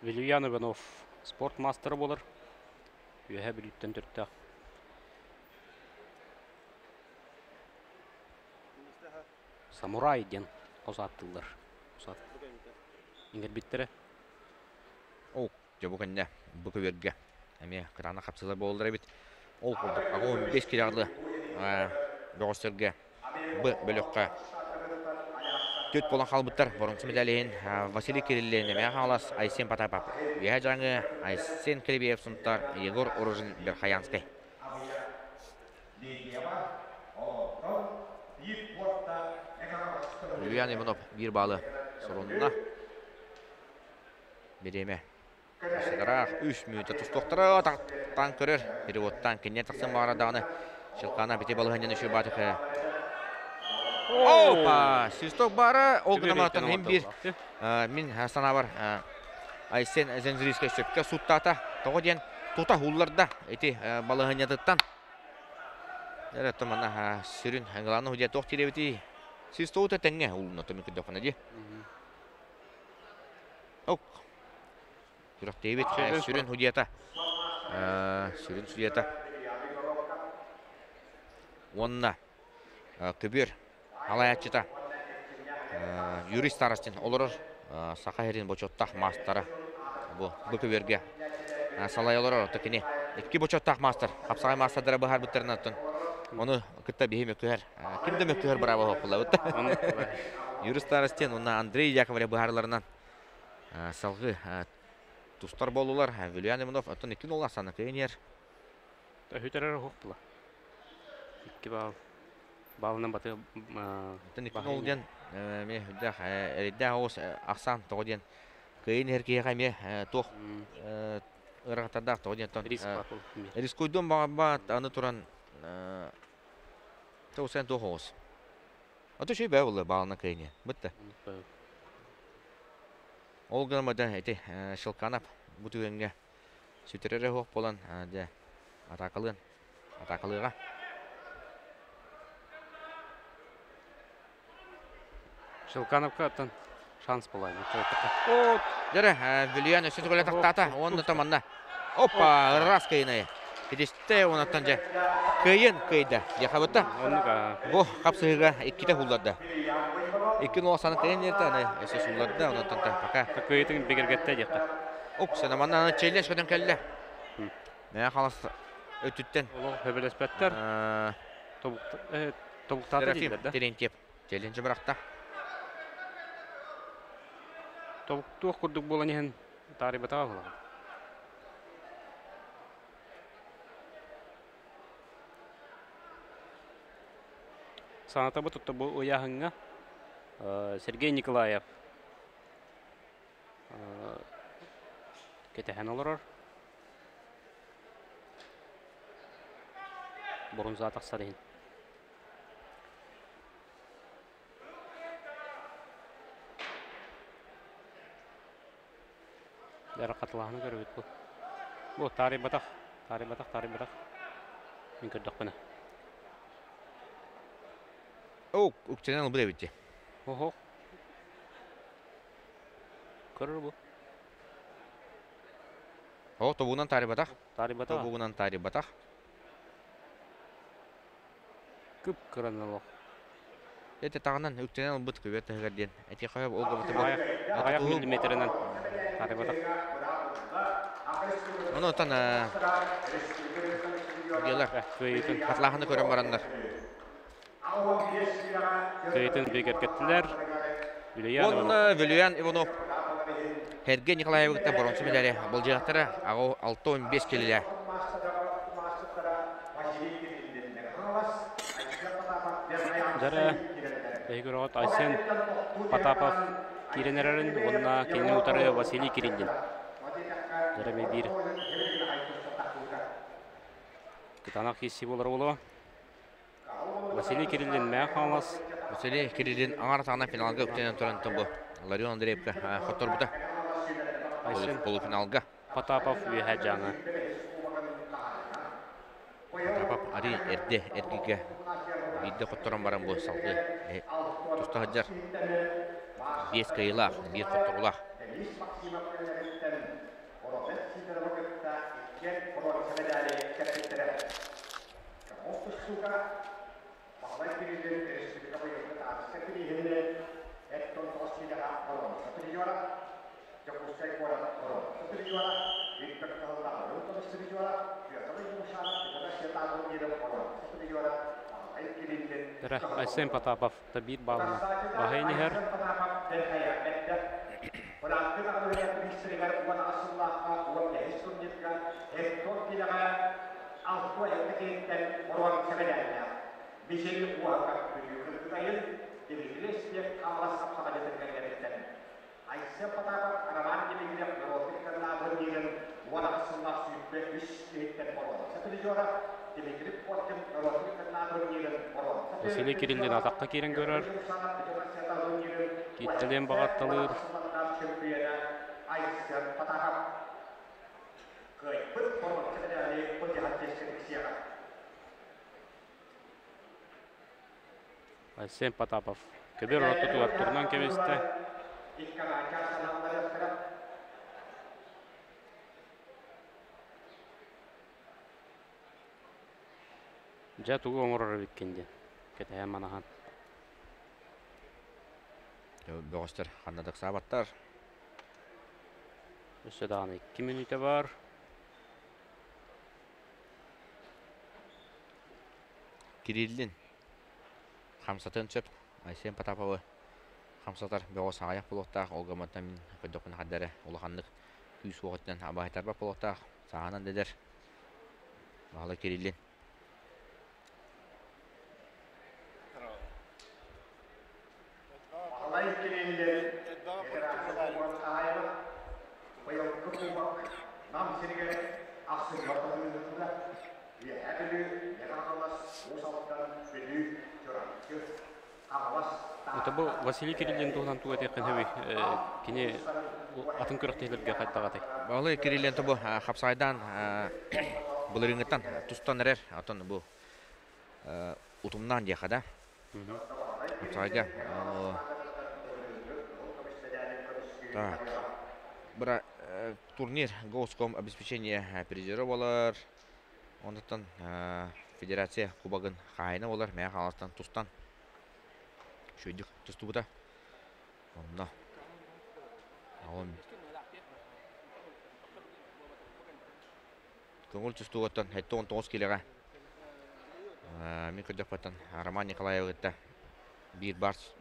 Вильян Иванов спорт маастара буолар. Үөһээ Бүлүүттэн төрүттээх. Самурай диэн хос ааттыыллар. Иҥэрбиттэрэ. Ол дьэ бу кэннэ бу көбүөргэ эмиэ кытаанах хапсыылар буолаллар эбит. Ол курдук 85 килоҕа бөҕөстөргө Б бөлөххө түөрт буолан хаалбыттар. Боронсу медаль иһин Василий Кириллин, Мэҥэ Хаҥалас, Айсен Потапов, Үөһээ Дьааҥы, Айсен Кирибеев Сунтаар, Егор Рожин Верхоянскай. Юлиан Иванов биир баалы сурунна. Бириэмэ Сыдараах үс мүнүүтэ тустуохтара тахтаан көрөр. Переводтаан киниэ тахсан баҕара даҕаны Шелкана бити балаһыанньаны үчүгэй Опа! Свисток баара, ол гынан баран иһин биир мин санаабар Айсен Зензрийскай сөпкө сууттаата. Тоҕо диэн тута уулларда ити балаһыанньатыттан. Эрэ манна сүрүн главный судья туох диэбитий? Свистоута тэҥҥэ уулунна томик көрдөххүнэ дии. Ок. Сүрэхтиибит сүрүн судьуйата. Сүрүн судьуйата. Уонна көбүөр алаяччыта Юрий Старостин олорор Саха сирин бочуоттаах маастара. Бу бу көбүөргэ салай олорор ото кини икки бочуоттаах маастар хапсаҕай маастардара быһаарбыттарынан оттон ону кытта биһи мөккүһэр ким да мөккүһэр бырааба суох Юрий Старостин уонна Андрей Яковлев быһаарыларынан салгыы тустар буоллулар. Вильян Иванов оттон икки нолла сана кыайан Өһүтэрэр оһох була. Икки баал. Баалынан баты Оттон икки нол диэн эмиэ үрдээх эрэйдээх оҕус ахсаан тоҕо диэн кыайын иһэр киһиэхэ эмиэ туох ыарахаттардаах тоҕо диэн рискуйдуон баҕарбат аны туран тоҕус туох оҕус Ото үчүгэй бээ буолла баалынан кыайын бытта. Ол гынан баран ити Щелканов бу түгэҥҥэ сүтэрэрэ суох буолан дьэ атаакалыан атаакалыаҕа. Щелкановка оттон шанс буолла. Дьэрэ, Вильян өссө түгэлэ тахтаата уонна то манна Опа, раз кыйынайы. Кидисте онаттан дьэ кыайын кыайда диэхэ бытта. Бу хапсыһыыга иккитэ суулларда. Икки нол саны кыайын диэтэ, аны өссө суулларда, онтон пока. Кыайытын бигэргэттэ диэххэ. Уксана манна челлендж көтөн кэллэ. Мэ халас өттүттэн. Олох хөбөлөспөттөр. Тобуктаата дииллэр да. Терентьев челлендж бырахта. Тобуктуох курдук буолан иһэн таарыйбатаҕа буолаҕын. Санатабыт отто бу ыйааһыҥҥа Сергей Николаев кэтэһэн олорор. Бронза тахсар иһин. Дьара хатылаһаны көрөбүт бу. Бу таарыйбатах, таарыйбатах, таарыйбатах. Мин көрдөхпүнэ. О, үктэнэн ылбыт эбит дии. Оһо. Көрөр бу. О, тобугунан таарыйбатах. Таарыйбатах. Тобугунан таарыйбатах. Кып-кыран олох. Эти таҕынан үктэнэн ылбыт күбүөт таһыгар диэн. Эти хайа ол габыты бу. Аҕыйах миллиметрынан таарыйбатах. Ону оттон дьиэлэр кыайыытын хатлааһыны көрөн бараннар. Кыайыытын бигэргэттилэр. Вилюян Уонна Вилюян Иванов Сергей Николаевы кытта боронсу медали былдьаһыктара 65 килилэ. Дьара эһиги көрөҕүт Айсен Потапов киирэн эрэрин уонна кинини утары Василий Кириллин. Дьара биир кытаанах киирсии буолар буолуо. Василий Кириллин Мэҥэ Хаҥалас. Василий Кириллин аҥар атаҕынан финалга үктэнэн туран бу Ларион Андреевка хотторбута. Айсен Полуфиналга. Потапов Үөһээ Дьааҥы. Потапов арый эрдэ эргигэ биирдэ хотторон баран бу салгыы туста сылдьар. Биэс кыайыылаах, биир хотторуулаах. Айсен Потапов биир баалына баһыйан иһэр. Василий Кириллин атахха киирэн көрөр. Кииттэлиэн баҕатталыыр. Айсен Потапов көбүөр ортотугар турунан кэбистэ. Дьэ тугу оҥорор эбиккин диэн кэтэһэн манаһан. Бөҕөстөр ханна да ыксаабаттар. Өссө даҕаны 2 мүнүүтэ бар. Кириллин хамсатын сөп. Айсен Потаповы хамсатар бөҕөс аҕыйах буолуохтаах. Ол гымматтан мин көрдөхпүнэ ханна эрэ улаханнык күүс уох өттүнэн абаһытарбат буолуохтаах. Сааһынан да эдэр. Баһылай Кириллин. Баһылай Кириллин Федерация быйылгы кубок Нам сиригэр ахсынньы ортотунда Үөһээ Бүлүү, Мэҥэ Хаҥалас, Уус Алдан, Бүлүү, Чурапчы, Хаҥалас, Это бу Василий Кириллин туһунан тугу этиэххин сөбүй? Кини атын күрэхтэһиилэргэ хайдаҕатай? Баһылай Кириллин бу хапсаайдаан былырыыҥҥыттан тустан эрэр. Оттон бу утумнаан диэхэ да. Хапсаайга так бра турнир Госком обеспечение призера болар. Онтон федерация кубогын хаайына болар. Мэҥэ Хаҥаластан тустан үчүгэйдик тустубута. Онно көҥүл тустуугуттан 79 килэҕэ мин көрдөхпөттөн Роман Николаевы кытта биир барс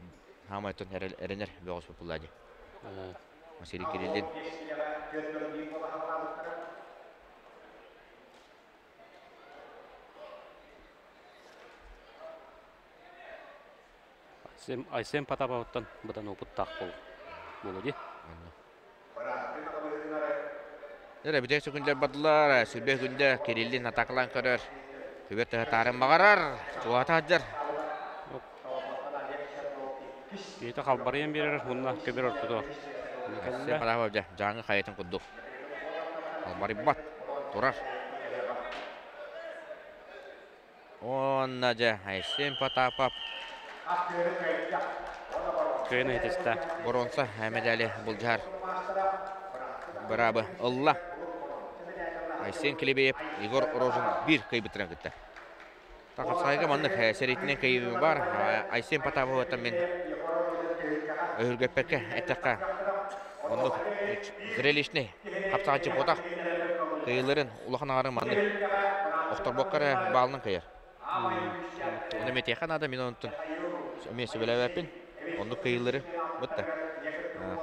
хаамай оттон эрэнэр бөҕөс буолла дии. Василий Кириллин. Айсен Потаповыттан быдан опыттаах буолуо дии. Эрэ бүтэ күндэр бардылар, сүрбэ күндэ Кириллин атакалаан көрөр. Күбэр тыһатаарын баҕарар, чугаата сылдьар. Киһитэ халбарыйан биэрэр уонна көбөр ортото. Айсен Потапов дьэ, дьааҥы хайатын курдук. Албарыйбат турар. Уонна дьэ Айсен Потапов Кыайын иһитистэ. Боруонса медали былдьаһар быраабы ылла. Айсен Клебеев Егор Рожин биир кыайбыттарын кытта. Тахапсайга маннык сэриитинэн кыайыы бар. Айсен Потаповыттан мин өһүргэппэккэ эттэххэ оннук зрелищный хапсаҕаччы буотах кыайыыларын улахан аҥарын маннык охторбокко эрэ баалынан кыайар. Ону эмиэтиэххэ наада, мин онтон эмиэ сөбүлээбэппин. Оннук кыайыылары бытта.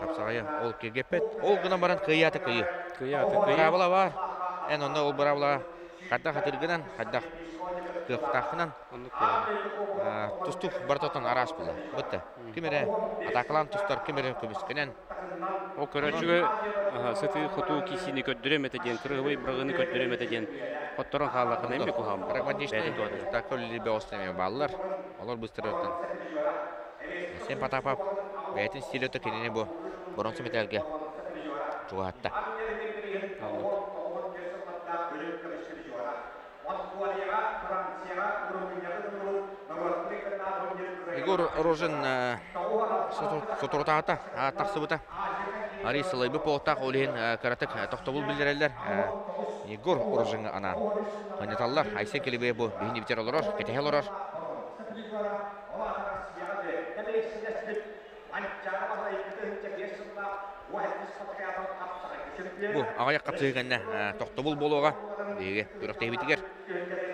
Хапсаҕайы ол киргэппэт. Ол гынан баран кыайаата кыайыы. Кыайаата кыайыы. Быраабыла баар. Эн онно ол быраабылаҕа хайдах хатыргынан, хайдах кыахтааххынан тустуук барытыттан араас буолар. Бытта. Ким эрэ атаакалаан тустар, ким эрэ көмүскэнэн. Ол көрөөччүгэ сытыы-хотуу киисиини көрдөрүөм этэ диэн, кырыһыбай быраҕыыны көрдөрүөм этэ диэн хотторон хааллаххына эмиэ куһаҕан. Прагматичный атака үлэлиир бөҕөстөр эмиэ бааллар. Олор быстарыттан. Сен Потапов бэйэтин стилэ кинини бу боронсу мэтээлгэ чугаһатта. Егор Рожин соторутааҕыта тахсыбыта. Арий сылайбыт буолуохтаах, ол иһин кыратык тохтобул биллэрэллэр. Егор Рожиҥҥа анаан ханньаталлар. Айсен Килибе бу биһини битэр олорор, кэтэһэ олорор. Бу аҕыйах хапсыһыы кэннэ тохтобул буолуоҕа биһиги күрэхтэһиибитигэр.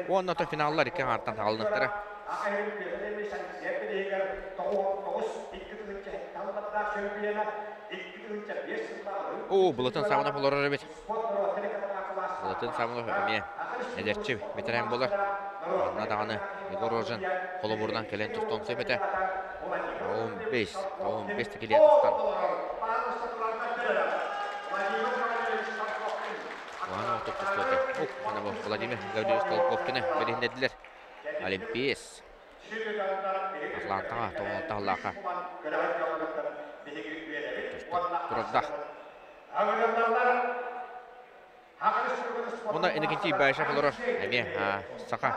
Уонна оттон финаллар икки аҥаартан хаалыныахтара. Оо, Былатын Саванов олорор эбит. Былатын Саванов эмиэ эдэрчи бэтэрээн буолар. Манна даҕаны Егор Рожин холобурунан кэлэн тустуон сөп этэ. 15, 15 килиэ тустан. Уһан ортук тустуота. Ух, ана бу Владимир Гаврилович Толковкины билиһиннэрдилэр. Олимпиец. Атлантаҕа тоҕуолтаһылаахха турардах. Онно Иннокентий Баишев олорор эмиэ Саха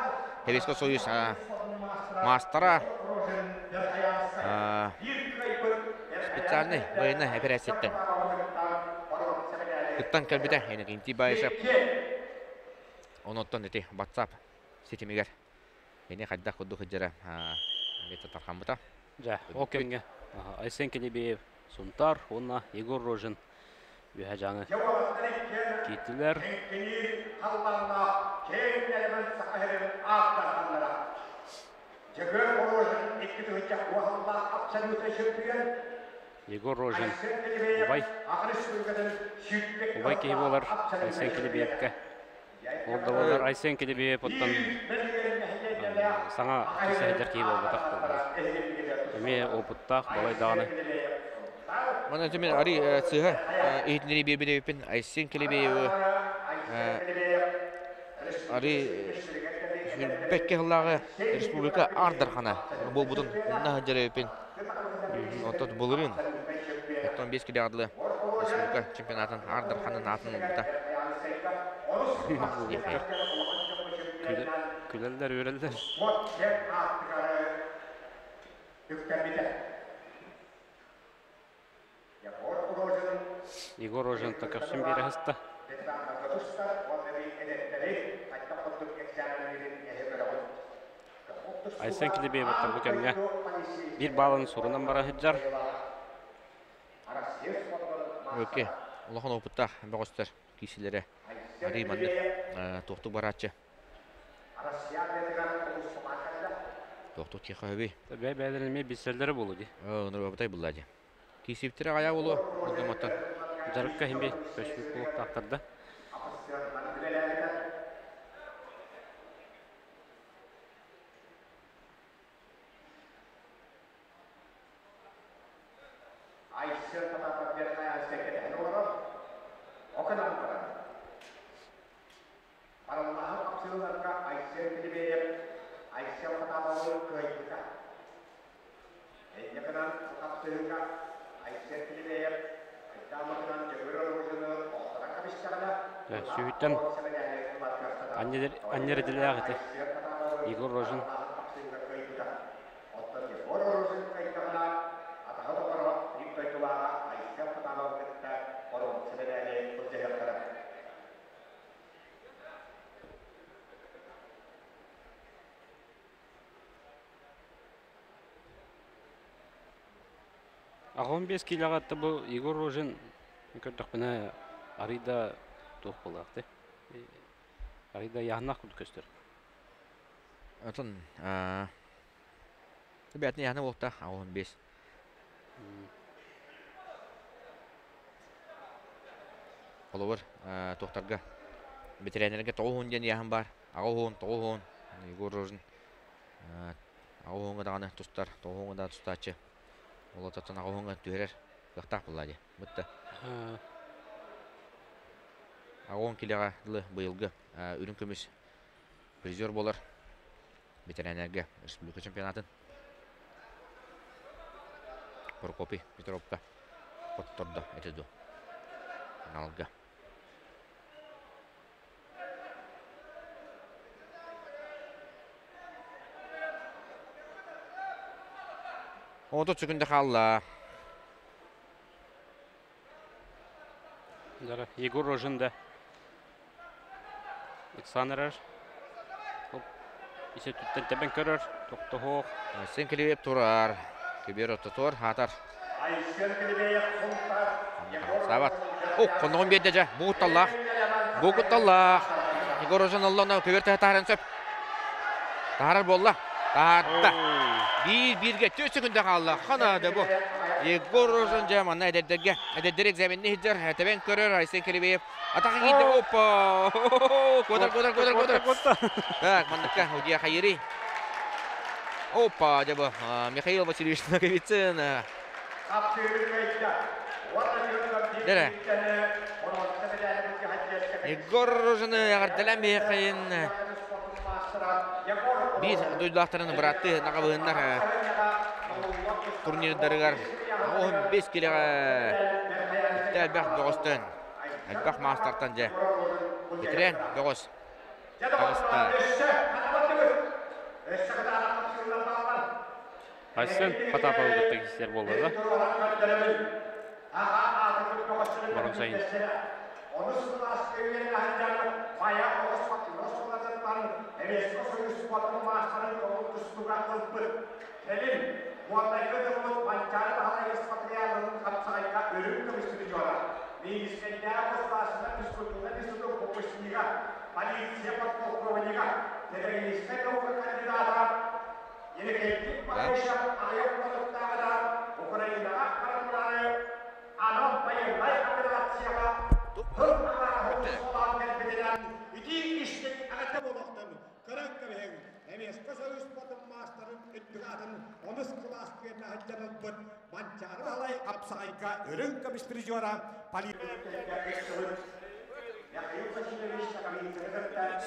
Советский Союз маастара специальный военный эпэрээссийэттэн кыттан кэлбитэ Иннокентий Баишев. Онуттан ити WhatsApp ситимигэр кини хайдах курдук сылдьара эмиэ тархаммыта. Дьэ, ол кэмҥэ Айсен Килибеев Сунтаар уонна Егор Рожин Үөһэ Дьааҥы киирдилэр. Егор Рожин убай убай киһи буолар Айсен Килибиевкэ. Ол да буоллар Айсен Килибиев оттон саҥа сылдьар киһи буолбатах буоллаҕа. Эмиэ опыттаах балай даҕаны. Манна мин арый сыыһа иһитиннэрии биэрбит эбиппин. Айсен Килибиевы арый сүүрбэккэ сыллааҕы республика Аар Дархана буолбутун умна сылдьар эбиппин. Оттон былырыын оттон 5 килоҕа дылы республика чемпионатын Аар Дарханын аатын ылбыта. Күлэллэр, үөрэллэр. Егор Рожин көхсүн биэрэ сыста. Айсен Килибееваттан бу кэмҥэ биир баалын сурунан бара сылдьар. Өке, улахан опыттаах бөҕөстөр киисилэрэ арый маннык туохтук барааччы. Туохтук тиэхэ хөбүй. Бэйэ-бэйэлэрин эмиэ билсэллэрэ буолуо дии. Ынырбабытай булла дии. Киисиптэрэ аҕайа буолуо, ол Дьарыкка иһин көспүт буолуохтаахтар да. Сүүһүттэн анньар идэлээх ити Егор Рожин. 85 киилэҕэ атта бу Егор Рожин көрдөхпүнэ арыый да туох буоллаах дии арыый да ыйааһыннаах курдук көстөр. Отон бэйэтин ыйааһына буолта 85. Холобур, туохтарга бэтэрээннэргэ 90 диэн ыйааһын баар. 80, 90 Егор Рожин 80-ҥа даҕаны тустар, 90-ҥа да тустааччы. Ол ототтон 80-ҥа түһэрэр кыахтаах буолла дии. Бытта. 80 килэҕэ дылы быйылгы үрүҥ көмүс призер буолар бэтэрээннэргэ республика чемпионатын Прокопий Петровка хоттордо этэ дуо финалга. 30 секунда хаалла. Егор Рожин да Александрар ис өттүттэн тэбэн көрөр, тохтоһуох. Айсен Килибиев турар. Кибер ортотуор хаатар. Сабат. О, хонноҕун биэрдэ дьэ. Бу кутталлаах. Бу кутталлаах. Егор Рожин ылла, көбөр тэһэ таһаран сөп. Таһарар буолла. Таһаарда. Биир бииргэ 4 секунда хаалла. Ханаада бу. Егор Рожин дьэ манна эдэрдэргэ эдэрдэр экзаменни иһдэр. Тэбэн көрөр Айсен Килибиев. Атака киирдэ. Опа! Куотар, куотар, куотар, куотар. Так, манныкка Удия Хайыри. Опа, дьэ бу Михаил Васильевич Ноговицын. Дэрэ. Егор Рожины эҕэрдэлээн Михаил биир дойдулаахтарын бырааттыы наҕабыһыннар турнирдарыгар 15 килэҕэ элбэх бөҕөстөн Элбэх маастартан дьэ бэтэрээн бөҕөс таҕыста. Айсен Потаповы кытта киирсэр буолла да? Барон сайын.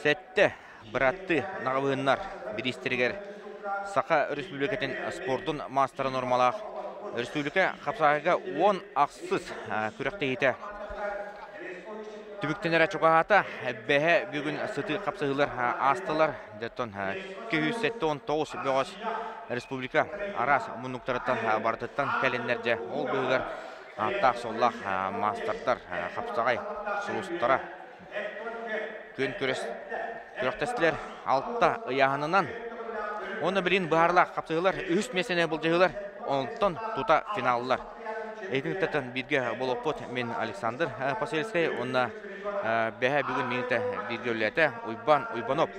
Сэттэ бырааттыы наҕабыһыннар бириистэригэр Саха Өрөспүүбүлүкэтин спордун маастара нуормалаах республика хапсаҕайга 10 ахсыс күрэхтэһиитэ түмүктэнэрэ чугаһаата. Бэһэ бүгүн сытыы хапсыһыылар аастылар. Дьоттон 279 бөҕөс республика араас муннуктарыттан барытыттан кэлиннэр дьэ ол быыһыгар ааттаах-суоллаах маастардар хапсаҕай сулустара күөн күрэс күрэхтэстилэр алта ыйааһынынан уонна билин быһаарылаах хапсыһыылар үһүс миэстэни былдьаһыылар онтон тута финаллар Итинтэн бииргэ болоппут мин Александр Посельскай уонна бэһэ бүгүн минутэ бииргэ үлэлээтэ Уйбан Уйбанов.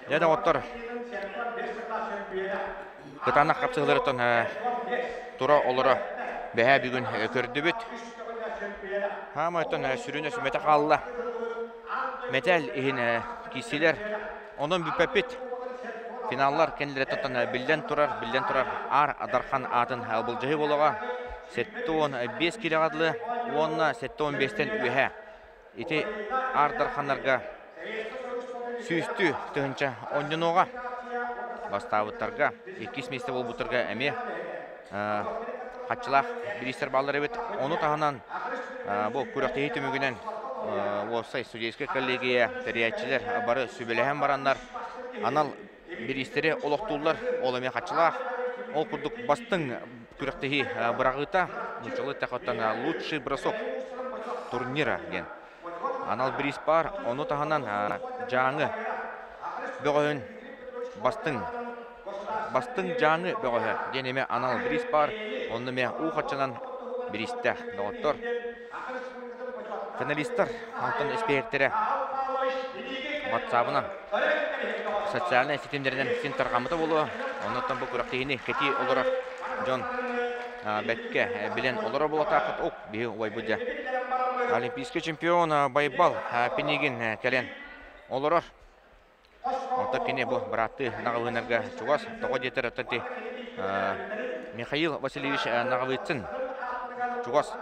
Дьэ доҕоттор, кытаанах хапсыһыыларыттан тура олоро бэһээ бүгүн көрдүбүт. Хаамайтан сүрүнэ сүмэтэ хаалла. Мэтээл иһин киирсилэр. Онон бүппэппит. Финаллар кэннилэрэ тоттон биллэн турар, биллэн турар Аар Адархан аатын былдьаһыы буолуоҕа. 75 киилэҕэ дылы уонна 75-тэн үөһэ. Ити Аар Дарханнарга сүүстүү тыһыынча онньонуоҕа. Бастаабыттарга, иккис миэстэ буолбуттарга эмиэ хаччылаах бириистэр бааллар эбит. Ону таһынан бу күрэхтэһии түмүгүнэн уопсай судейскай коллегия тэрийээччилэр бары сүбэлэһэн бараннар анал бириистэри олохтууллар. Ол эмиэ хаччылаах. Ол курдук бастыҥ күрэхтэһии быраҕыыта нууччалыы эттэххэ лучший бросок турнира диэн анал бириис баар. Ону таһынан Дьааҥы бөҕөһүн бастыҥ бастыҥ Дьааҥы бөҕөһө диэн эмиэ анал бириис баар. Онно эмиэ уу хаччанан бириистээх доҕоттор. Финалистар онтон испиэһэктэрэ ватсабынан социальнай ситимнэринэн син тарҕаммыта буолуо. Оннуттан бу күрэхтэһиини кэтии олорор дьон бэккэ билэн олорор буолуохтааххыт. Ок, биһи убайбыт дьэ. Олимпийский чемпион Байбал Пинигин кэлэн олорор. Онтон кини бу бырааттыы Наҕылыынарга чугас. Тоҕо диэтэр оттон ти Михаил Васильевич Наҕылыытын чугас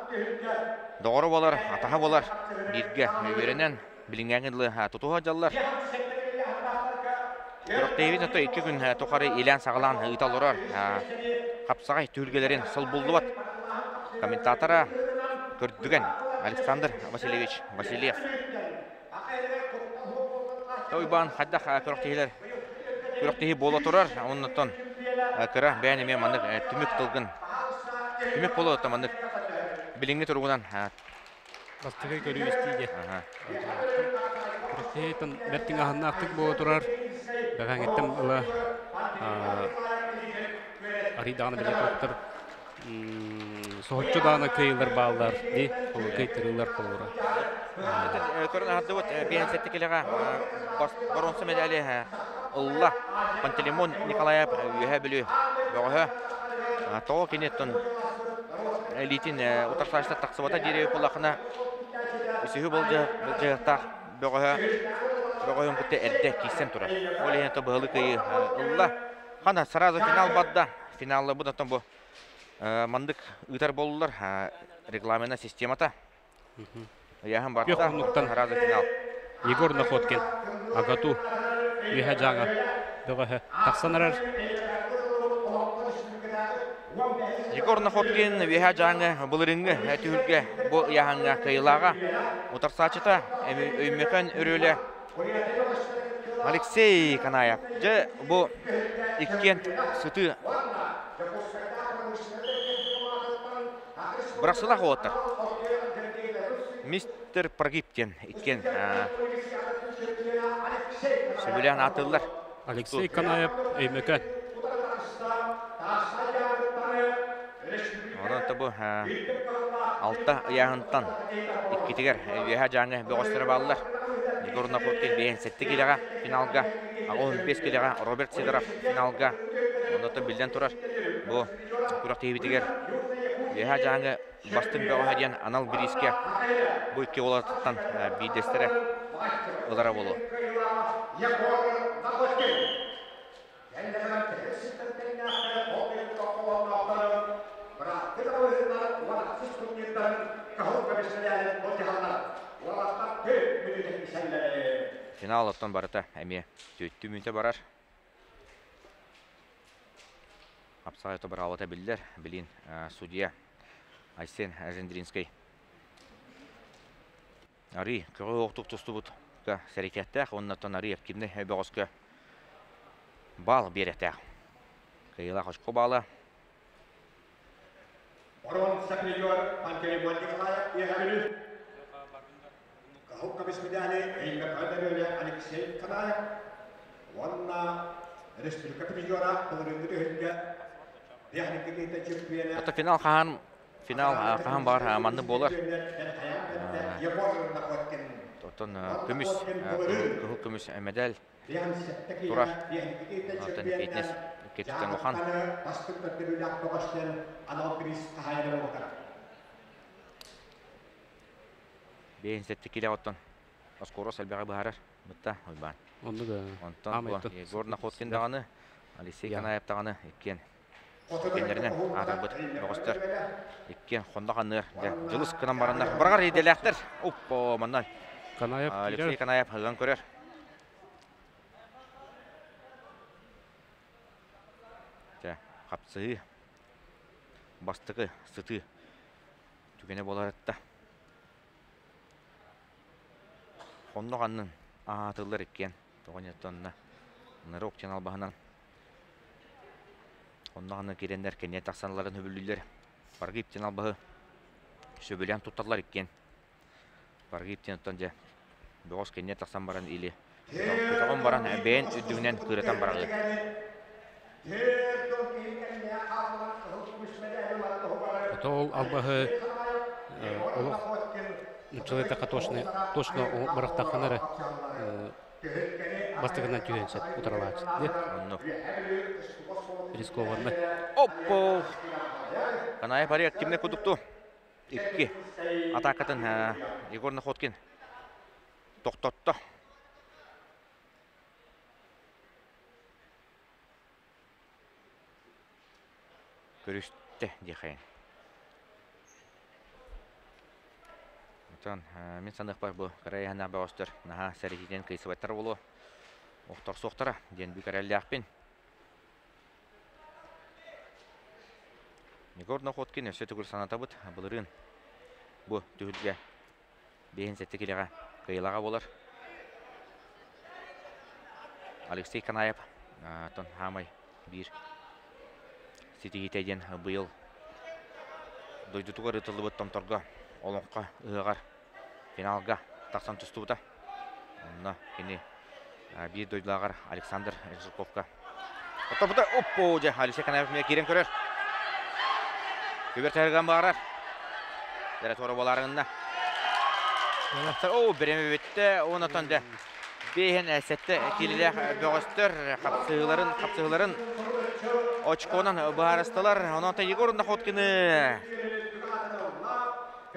доҕоро буолар, атаһа буолар. Бииргэ үөрэнэн билиҥҥээҥҥи дылы тутуһа дьаллар. Күрэхтэһиибит ото 2 күн тухары илээн-саҕалаан ыыта олорор. Хапсаҕай түһүлгэлэрин солбуллубат комментатора Көрдүгэн Александр Васильевич Васильев. Уйбаан хайдах күрэхтэһиилэр күрэхтэһии буола турар. Оннуттан кыра бэйэн эмиэ маннык түмүк тылгын түмүк буолуо маннык билиҥҥи туругунан Бастакы көрүү истиигэ. Күрэхтэһиитин бэрт тыҥааһыннаахтык буола турар. Бэҕэһээҥҥиттэн ыла арый даҕаны били туохтар соһуччу даҕаны кыайыылар бааллар дии кыайтарыылар холобура. Көрөн аһардыбыт 57 килэҕэ боруонса медали ылла Пантелеймон Николаев Үөһээ Бүлүү бөҕөһө. Тоҕо киниттэн Элитин утарсааччыта тахсыбата диэри буоллахына үсүһү былдьаһыахтаах бөҕөһө бөҕөһүн кытта эрдэ киирсэн турар. Ол иһин то быһылы кыайыы ылла. Хана сразу финал барда. Финалларбыт оттон бу мандык ыытар буоллулар регламена системата. Ыйааһын барда. Күөх сразу финал. Егор Находкин АГАТУ үөһэ дьааҥы бөҕөһө тахсан эрэр. Егор Находкин үөһэ дьааҥы былырыыҥҥы түһүлгэ бу ыйааһыҥҥа кыайыылааҕа утарсааччыта Өймөкөөн өрүөлэ Алексей Канаев. Дьэ бу иккиэн сытыы бырахсылаах уолаттар. Мистер Прогиб диэн иккиэн сөбүлээн аатыллар. Алексей Канаев Өймөкөөн. Онон бу алта ыйааһынтан иккитигэр үөһэ дьааҥы бөҕөстөрө бааллар. Егор Находкин 57 килэҕэ финалга, 85 килэҕэ Роберт Сидоров финалга. Онно биллэн турар бу күрэхтэһиибитигэр үөһэ дьааҥы бастыҥ бөҕөһө диэн анал бириискэ бу икки уолаттан биирдэстэрэ ылара буолуо. Финал оттон барыта эмиэ түөттүү мүнүүтэ барар. Хапсаҕай быраабыта биллэр. Билин судья Айсен Жендринский арыы көҕү оохтук тустубут сэрикэттээх уонна арыы активный бөҕөскө баал биэрэхтээх. Кыайыылаах очко баала. Боруонса призер Пантелеймон Николаев Иэхэбили. Кыһыл көмүс медали Өймөкөөн Алексей Канаев уонна республика призера былырыыҥҥы түһүлгэ Ото финал хаһан финал хаһан баар маннык буолар. Оттон көмүс кыһыл көмүс медаль турар. Оттон фитнес иккититтэн улахан. 57 килэ оттон оскуорос элбэҕи быһаарар. Бытта Уйбаан. Онну да. Онтон бу Егор Находкин даҕаны, Алексей Канаев даҕаны иккиэн иккиэннэринэн аатырбыт бөҕөстөр. Иккиэн хонно ханныыр дьэ дьылыс гынан бараннар быраҕар идэлээхтэр. Оппо манна Канаев Алексей Канаев ыган көрөр. Дьэ, хапсыһыы. бастакы сытыы түгэнэ буолар этта. Хоннох аннын аатыллар иккиэн. Тоҕо нырок диэн албаһынан онно ханна киирэннэр кэнниэ тахсанларын сөбүлүүллэр. Баргип диэн албаһы сөбүлээн тутталлар иккиэн. Баргип диэн оттон дьэ бөҕөс кэнниэ тахсан баран или көтөҕөн баран бэйэн үрдүгүнэн кыыратан бараҕы. Ото ол албаһы олох нуччалыйдахха точно точно бырахтаххына эрэ бастакынан түһүөн сөп утарылааччы. Оннук. Рискованно. Оппо! Канаев пари кимне кудукту? Икки атаакатын Егор Находкин тохтотто. Көрүстэ диэхэйин. Оттон мин саныахпар бу кыра ыйааһыннаах бөҕөстөр наһаа сэрэхийэн кыйсыбаттар буолуо. Охторсуохтара диэн бүк эрэллээхпин. Егор Находкин өссө төгүл санатабыт былырыын бу түһүлгэ биэһин сэттэ килэҕэ кыайыылааҕа буолар. Алексей Канаев оттон хаамай биир ситиһиитэ диэн быйыл дойдутугар ыытыллыбыт Томторго Олоҥхо ыһыаҕар финалга тахсан тустубута. Онно кини биир дойдулааҕар Александр Жирковка Оттоппута оппо дьэ Алексей Канаев эмиэ киирэн көрөр. Күбэр таһырган баарар. Дэрэ туора буолаарыгынна. Оо, бириэмэ бүттэ. Онотон дьэ биэһин сэттэ киилэлээх бөҕөстөр хапсыһыыларын хапсыһыыларын очконан быһаарыстылар. Онон Егор Находкины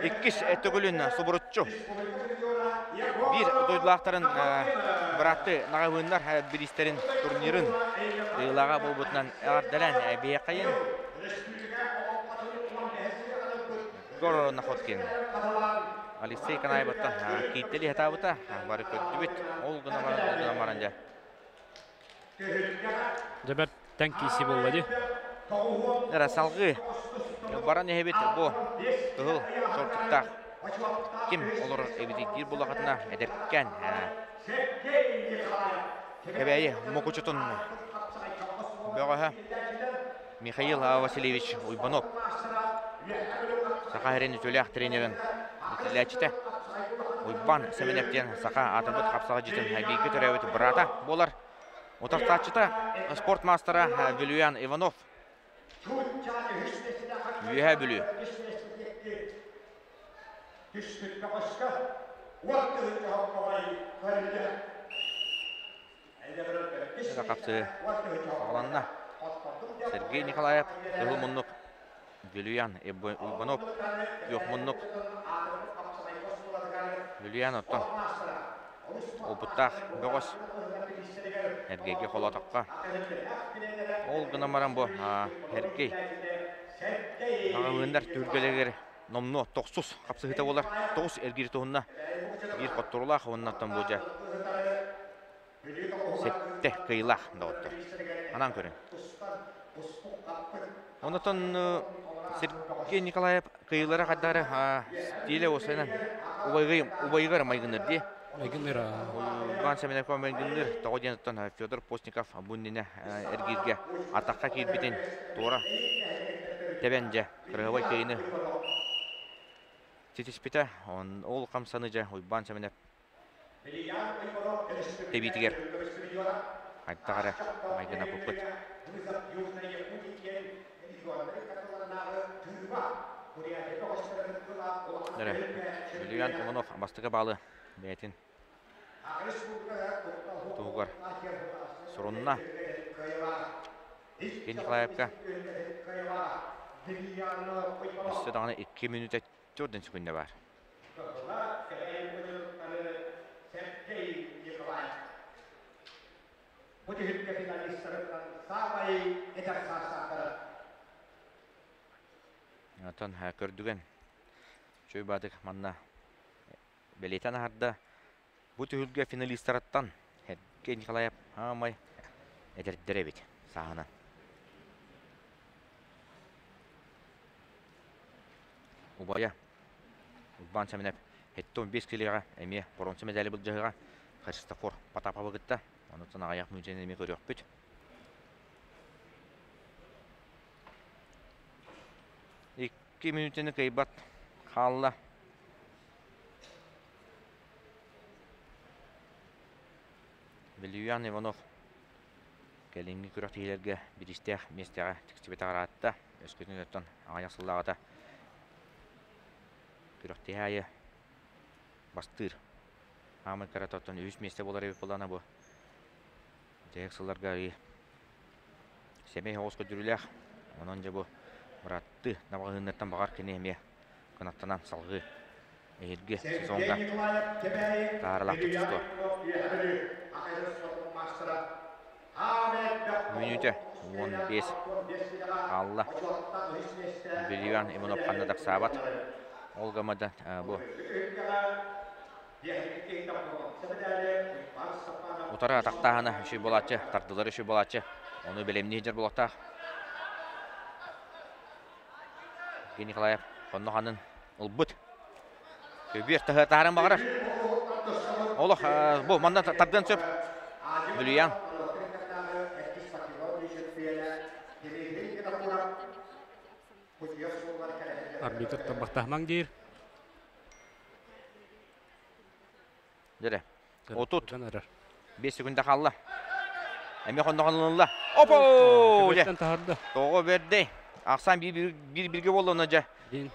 иккис төгүлүн субуруччу биир дойдулаахтарын быраатты наҕабыыннар бириистэрин турнирын ыылааҕа буолбутунан эҕэрдэлээн биһиэхэйин Егор Находкин Алексей Канаеваттан кииттели хатаабыта бары көрдүбүт ол гына баран ол гына баран дьэ Дьэ бэрт тэҥ киирсии буолла дии. Эрэ салгыы баран иһэбит бу кыһыл шортиктаах ким олорор эбитий диир буллахытына эдэркээн Кэбээйи Мукучутун бөҕөһө Михаил Васильевич Уйбанов Саха сирин үтүөлээх тренерин иитиллээччитэ Уйбан Сэмэнэп диэн саха аатырбыт хапсаҕайдьытын бииргэ төрөөбүт быраата буолар. Утарсааччыта спорт маастара Вилюян Иванов. Үөһээ Бүлүү. Хапсыы саҕаланна. Сергей Николаев кыһыл муннук, Вилюян Уйбанов күөх муннук. Вилюян оттон опыттаах бөҕөс Эргэйгэ холоотоххо. Ол гынан баран бу Эргэй маҕаһыыннар түһүлгэлэригэр номнуо тохсус хапсыһыыта буолар. Тоҕус эргиир туһунна биир хотторуулаах уоннаттан бу дьэ сэттэ кыайыылаах доҕоттор. Анаан көрүҥ. Онотон Сергей Николаев кыайыылара хайдары стиле осайынан убайыгар майгыныр дии. Майгыныр. Иван Семенов майгыныр. Тоҕо диэн оттон Федор Постников бу иннинэ эргииргэ атахха киирбитин туора тэбэн дьэ Кырыһабай кыайыыны ситиспитэ. Ол хамсаны дьэ Уйбаан Сэмэнэп тэбиитигэр хайдах эрэ майгынаппыппыт. Эрэ, Юлиан Иванов бастакы баалы бэйэтин туһугар сурунна. Евгений Николаевка өссө даҕаны 2 мүнүүтэ төрдүн секунда баар. Оттон көрдүгэн Чуй Баатык манна бэлиэтээн аһарда. Бу түһүлгэ финалистарыттан Сергей Николаев аамай эдэрдэр эбит сааһынан. Убайа Урбаан Сэмэнэп 75 килиэҕэ эмиэ боруонса медали былдьаһыаҕа Христофор Потаповы кытта. Онуттан аҕыйах мүнүүтэнэн эмиэ көрүөхпүт. Икки мүнүүтэни кыайбат хаалла. Вильян Иванов кэлиҥҥи күрэхтэһиилэргэ бириистээх миэстэҕэ тиксибэтэҕэ ыраатта. Өскөтүн оттон аҕыйах сыллааҕыта күрэхтэһии аайы бастыыр. Аамай кырата оттон үһүс миэстэ буолар эбит буоллаҕына бу дьэһик сылларга сэмэй соҕус көрдөрүүлээх. Онон дьэ бу бырааттыы Набаҕаһыыннартан баҕар кини эмиэ кынаттанан салҕыы эһиилги сезоҥҥа тааралаах тустуо. Мүнүүтэ 15 хаалла. Вильян Иванов ханна тахсаабат. Ол гамада бу утары атахтааһына үчүй буолааччы, тардылар үчүй буолааччы. Ону бэлэмнии сылдьар буолуохтаах. Евгений Николаев хонно ханын ылбыт. Көбүөр таһыатаарын баҕарар. Олох бу манна тардыан сөп. Бүлүйэн. Арбитр тарбахтаһымаҥ диир. Дьэрэ. Отут. 5 секунда хаалла. Эмиэ хонноҕон Опо! Таһырда. Тоҕо бердей. Ахсан биир бирге боллуна дьэ.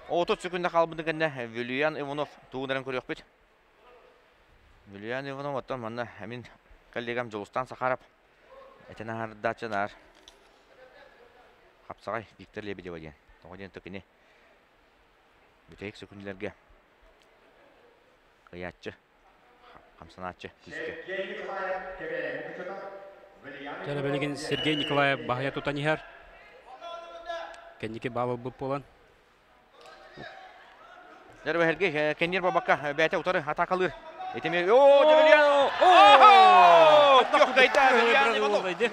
30 секунда хаалбыты кэннэ Вильян Иванов тугунарын көрүөхпүт. Вильян Иванов оттон манна мин коллегам Дьулустан Сахаров этэн аһардааччы хапсаҕай Виктор Лебедева диэн. Тоҕо диэн кини бүтэһик секундаларга кыайааччы хамсанааччы күүскэ. Дьэ билигин Сергей Николаев баһыйа тутан иһэр. Кэнники баал ылбыт буолан. Дьэ кэннир бабакка бэйэтэ утары атаакалыыр. Итими о Демельян о Төхкайда Демельян Иванов. Дьэ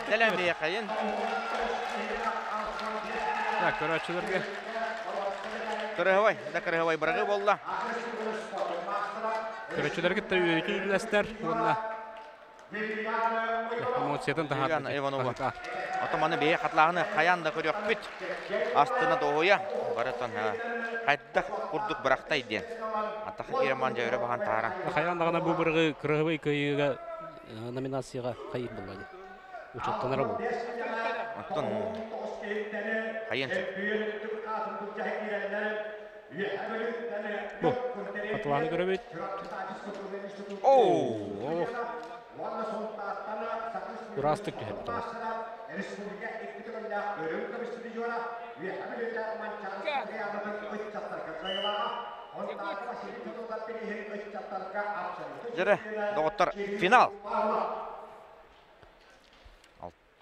кэлэн биэхэйин. Так, көрөөччүлэргэ Кырыһабай, да кырыһабай бырагы болла. Көрөөччүлэргэ кытта үөрүүтүн үллэстэр уонна эмоциятын таһаарда. Иванова. Ото маны бэйэ хатлааһыны хайаан да көрүөхпүт. Астына доһуйа барытын хайдах курдук бырахтай диэн. Атаха киирэман дьэ өрө баһан таһааран. Хайаан даҕаны бу бырагы кырыһабай кыайыыга номинацияҕа хайыр булла диэн. Учуттанара бу. Оттон хайыан сөп. Бу Атылааны көрөбүт. Оу! Ыраастык түһэрбит олох. Дьэрэ, доҕоттор, финал!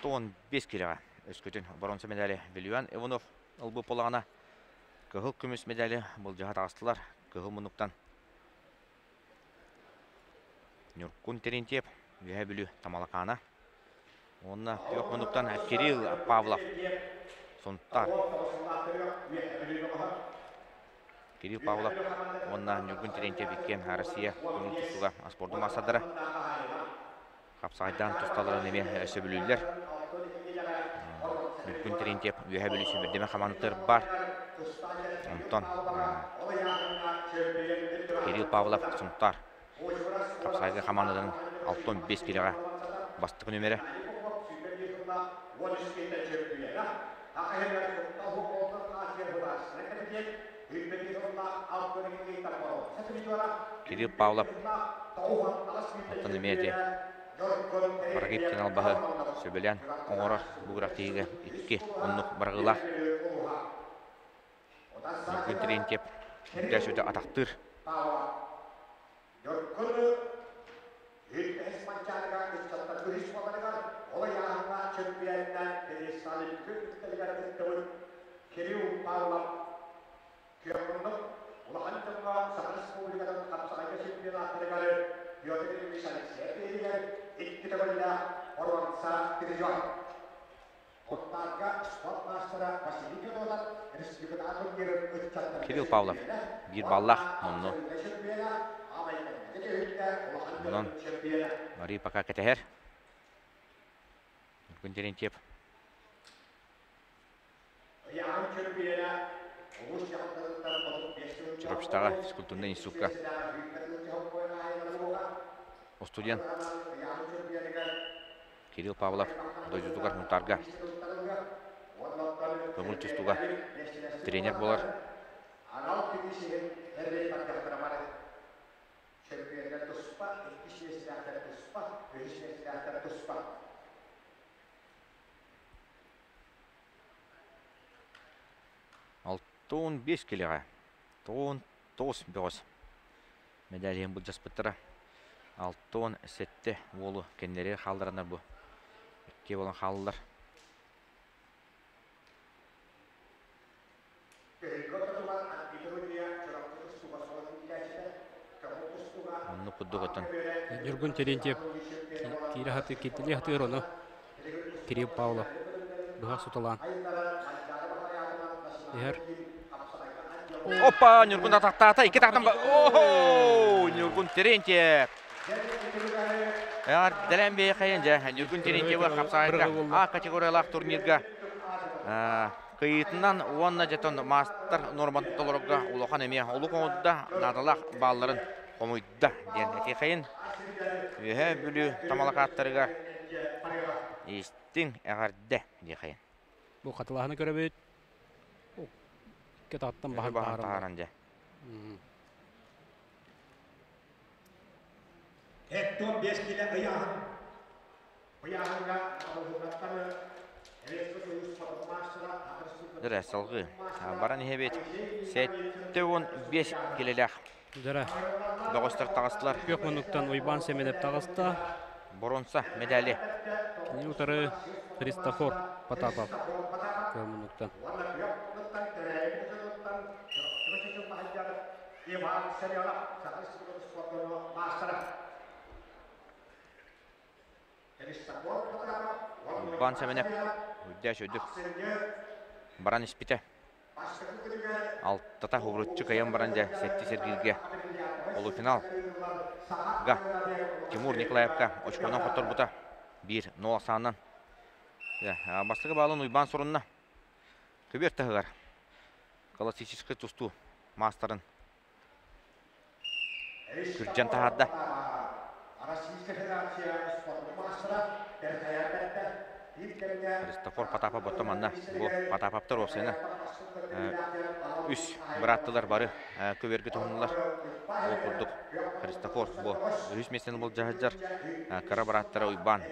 65 килэҕэ өскөтүн боруонса медали Вильян Иванов ылбыт буоллаҕына, кыһыл көмүс медали былдьаһа таҕыстылар. Кыһыл муннуктан Ньургун Терентьев, Үөһээ Бүлүү Тамалакаана уонна күөх муннуктан Кирилл Павлов, Сунтаар. Кирилл Павлов уонна Ньургун Терентьев иккиэн Россия көҥүл тустууга спордун маастардара. Хапсаҕайдаан тусталларын эмиэ сөбүлүүллэр. Ньургун Терентьев Үөһээ Бүлүү сүүмэрдэмэ хамаандатыгар баар. Онтон Кирилл Павлов Сунтаар хапсаҕайга хамаандатын 65 киилэҕэ бастакы нүөмэрэ. Кирилл Павлов оттон эмиэ ити Барагыпкин албаһы сөбүлээн оҥорор бу күрэхтэһиигэ икки оннук барыгылаах. Ньургун Терентьев үрдээс өтө атахтыыр. Кирилл Павлов биир баллаах мунну. Онон Мария пока кэтэһэр. Ньургун Терентьев. Чурапчытааҕы физкультурнай институкка студент Кирилл Павлов дойдутугар Мунтаарга көҥүл тустууга тренер буолар. 65 килэҕэ 99 бөҕөс мэдээлиһин былдьаспыттара. 67 уолу кэннилэригэр хааллараннар бу икки буолан хааллылар. Оннук курдук оттон. Ньургун Терентьев киирэ хатыы кииртэлии хатыыр ону Кирилл Павлов быһа суталаан иһэр. Опа, Ньургун атахтаата, икки тахтан О, Ньургун Терентьев. Дэлэн бэйэхэйэн дьэ, Ньургун Терентьева хапсаайга А категориялаах турнирга кыйыытынан уонна дьэтон маастар норман толорорго улахан эмиэ олук оҥордо, наадалаах баалларын хомуйда диэн этиэхэйин. Үөһээ Бүлүү тамалакааттарыгар истиҥ эҕэрдэ диэхэйин. Бу хатылаһыны көрөбүт. Икки баһан таһааран дьэ. Эттон 5 килэ ыйааһын. Ыйааһыҥҥа Дөрэ салгыы баран иһэбит. 75 килэлээх. Дөрэ. Бөҕөстөр таҕыстылар. Күөх муннуктан Уйбаан Сэмэнэп таҕыста. Боронса медали. Кини утары Христофор Потапов. Күөх муннуктан. Иван Семенов, Саха маастара. Уйбаан Сэмэнэп үрдээш үрдүк баран испитэ. Алтата уһулуччу кыайан баран дьэ сэттис эргииргэ полуфинал га Тимур Николаевка очконан хотторбута 1-0 ахсаанынан. Бастакы баалын Уйбаан сурунна. Көбүөр таһыгар классическай тустуу маастарын Күрдьэн таһаарда. Христофор Потапов ботто манна бу Потаповтар уопсайынан үс бырааттылар бары көбүөргэ туһуннулар. Ол курдук Христофор бу үһүс миэстэни былдьаһыдьар кыра бырааттара Уйбаан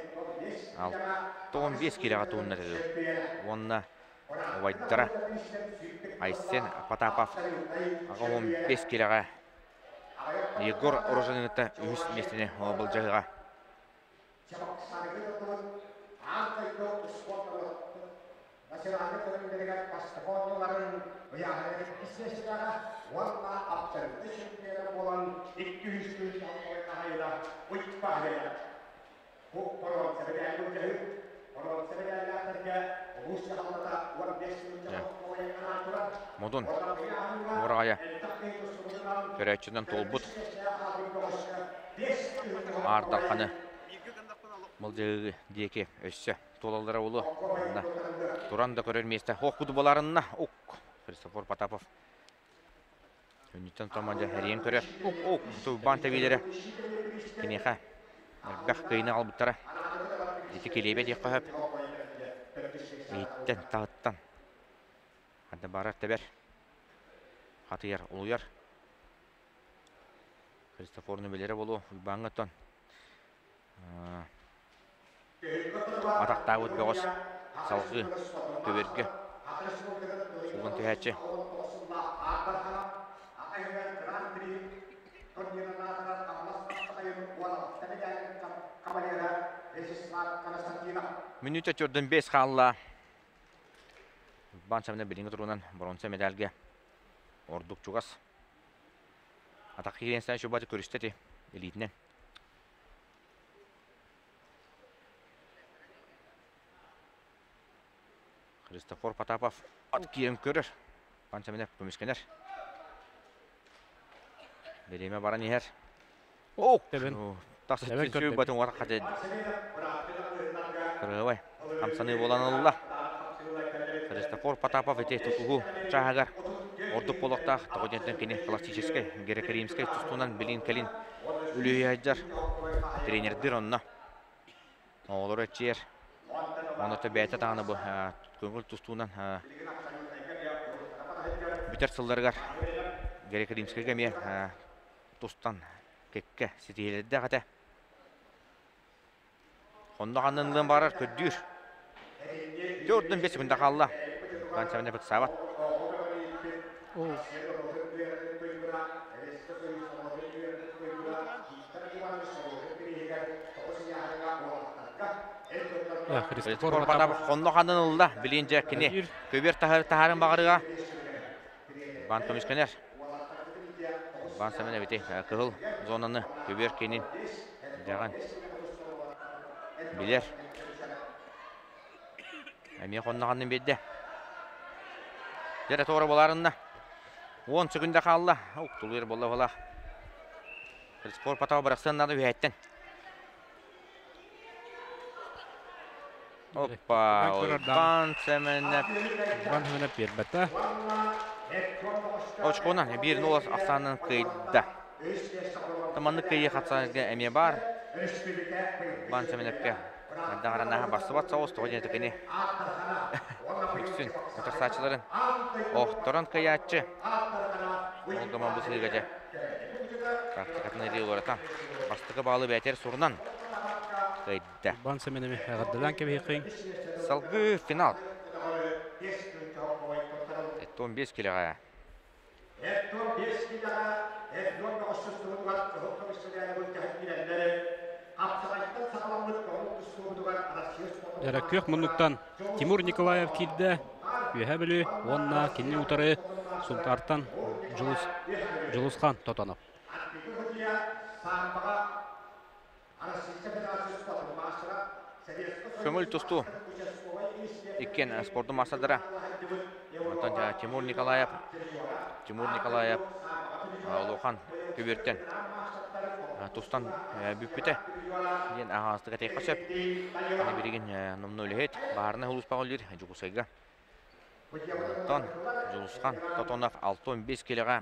65 киилэҕэ туһуннар уонна Убайдара Айсен Потапов 15 килэҕэ Егор Рожаныта үһүс миэстэни былдьаһыаҕа. Модун уораҕайа көрөөччүнэн туолбут Аар Дарханы Мылдьыгы диэки өссө туолаллара улу манна туран да көрөр миэстэ ох кудубаларынна ук Христофор Потапов Өннүттэн томон дьэ эрийэн көрөр. Ук-ук тулбаан тэбиилэрэ киниэхэ элбэх кыайыыны аҕалбыттара. Ити килиэбэ диэххэ сөп. Иһиттэн, таһыттан ханна баарар тэбэр, хатыйар, улуйар. Христофорну билэрэ буолуо, Уйбааҥҥа оттон Атахтаабыт бөҕөс салҕыы көбүөргэ суулан түһээччи. Мүнүүтэ төрдүн бес хаалла. Уйбаан Сэмэнэ билиҥҥи туругунан боруонса медальга ордук чугас. Атах киирэн шубаты көрүстэ ити илиитинэн. Христофор Потапов от киирэн көрөр. Пан Семенов көмүскэнэр. Бириэмэ баран иһэр. О, Тэбэн тахсытын уар хатед. Кырыабай хамсаныы буолан ылла. Христофор Потапов ити тутуһу чааһыгар ордук буолуохтаах. Тоҕо диэнтэн кини классическай, греко-римскэй тустуунан билин кэлин үлүһүйэ тренердир онно. Оҕолору эччийэр. Онно бэйэтэ даҕаны бу көҥүл тустуунан бүтэр сылларыгар Греко-Римскэйгэ эмиэ тустан кэккэ ситиһиилэрдээх этэ. Онно ханнынлыан баарар көрдүүр. Төрдүн 5 секунда хаалла. Иван ыксаабат. Христофор Потапов хонно ханнын ылла. Билин дьэ кини көбүөр таһарын баҕарыга. Иван көмүскэнэр. Иван Семен эбити кыһыл зонаны көбүөр кинин дьаҕан билэр. Эмиэ хонно ханнын биэрдэ. Дьэрэ туора буларынна. 10 секунда хаалла. Уктулуйар буолла буолаах. Христофор Потапов бырахсыан наада үһэттэн. Оппа, Уйбаан Сэмэнэп. Уйбаан Сэмэнэп биэрбэтэ. Очконан 1-0 ахсаанынан кыайда. Маннык кыайыы хапсаанга эмиэ баар. Уйбаан Сэмэнэпкэ даҕаранаһа барсыбат соҕус тоҕо диэн кини үксүн утарсааччыларын охторон кыайааччы. Ол гынан бу сырыыга дьэ тактикатын илии уларытан бастакы баалы бээтэр сурунан кыайда. Урбан Семенович эҕэрдэлээн кэбиһиэххиҥ. Салгыы финал. 15 килэҕэ. Дьара күөх муннуктан Тимур Николаев киирдэ. Үөһээ Бүлүү уонна кинини утары Сунтаартан Дьулус, Дьулусхан Тотонов. Көҥүл тустуу иккиэн спордун маастардара. Онтон Тимур Николаев, Тимур Николаев улахан көбүөртэн тустан бүппүтэ диэн аһаҕастык этиэххэ сөп. Аны билигин номнуо үлэһит, баһаарынай сулууспаҕа үлэлиир Дьокуускайга. Оттон Дьулусхан Тотонов 65 килэҕэ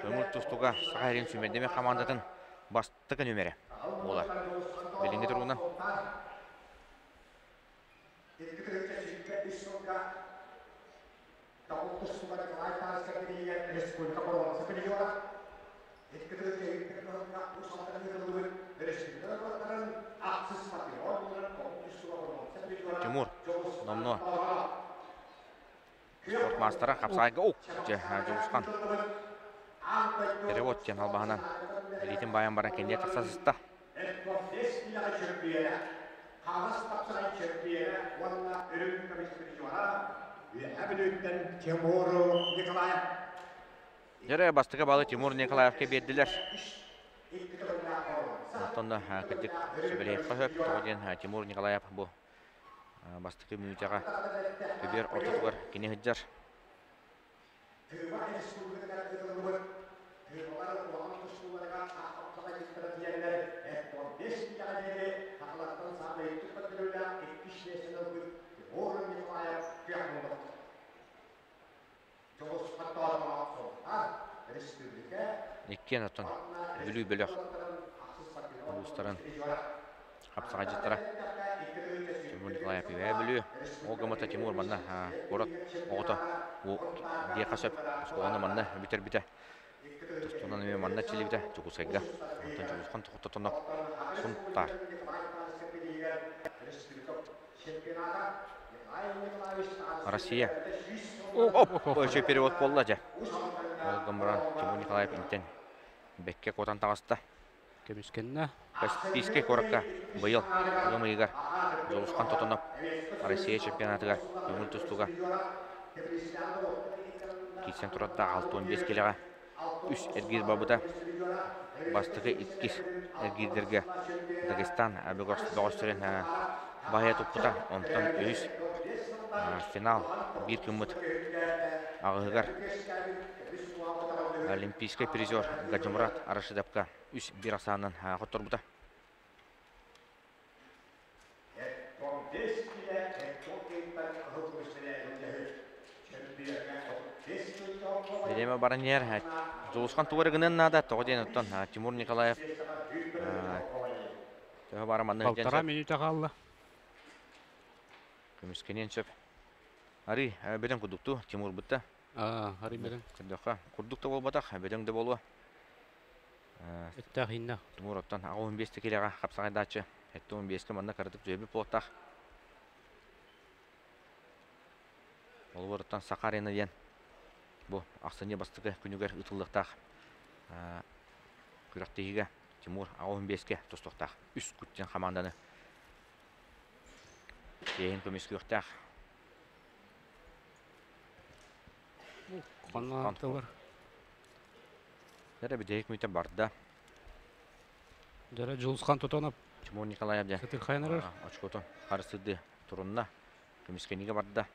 көҥүл тустууга Саха сирин сүүмэрдэммит хамаандатын бастакы нүөмэрэ буолар. Билиҥҥи туругунан Тимур номнуо спорт маастара хапсаайга ук дьэ Дьулусхан перевод диэн албаһынан илиитин баайан баран кэнниэ тахса сыста. Дьэрэ бастакы балы Тимур Николаевка биэрдилэр. Онтон кырдьык сөбүлэһиэххэ сөп. Тоҕо диэн Тимур Николаев бу бастакы мүнүүтэҕэ көбүөр ортотугар кини сылдьар. Иккиэн оттон Бүлүү бөлөх улуустарын хапсаҕайдьыттара Тимур Николаев Үөһээ Бүлүү ол гыммыта Тимур манна куорат оҕото диэххэ сөп оскуоланы манна бүтэрбитэ тустуунан эмиэ манна чилибитэ Дьокуускайга онтон Дьулусхан Тохтотонов Сунтаар Россия. Оп, еще перевод буолла дьэ. Ол гынан баран Тимур Николаев интэн бэккэ куотан таҕыста. Көмүскэннэ. Каспийскай куоракка быйыл ыам ыйыгар Дьулусхан Тотонов Россия чемпионатыгар көҥүл тустууга киирсэн турардаах 65 килэҕэ үс эргиир барбыта. Бастакы иккис эргиирдэргэ Дагестан бөҕөстөрүн баһыйа туппута. Онтон үһүс Финал биир күммүт аҕыһыгар олимпийскай призер Гаджимурат Рашидовка 3-1 ахсаанынан хотторбута. Бириэмэ баран иһэр. Дьулусхан тугу эрэ гыныан наада. Тоҕо диэн оттон Тимур Николаев төһө баара манна Полтора минута хаалла. Көмүскэниэн сөп. Арый бөдөҥ курдуктуу Тимур бытта. Арый бөдөҥ. Көрдөххө, курдук да буолбатах, бөдөҥ да буолуо. Эттээх ииннэ. Тимур оттон 85 килэҕэ хапсаҕайдааччы. 75-кэ манна кыратык түһэбит буолуохтаах. Олуоруттан Саха арена диэн бу ахсынньы бастакы күнүгэр ыытыллыахтаах күрэхтэһиигэ Тимур 85-кэ тустуохтаах. Үс кут диэн хамаанданы чиэһин көмүскүөхтээх. Ханнааттылар. Дэрэ бүтэһик мүтэ барда. Дэрэ Дьулусхан Тотонов. Тимур Николаев дьэ. Сытырхайан эрэр. Очкотун харысыды турунна. Көмүскэнигэ барда.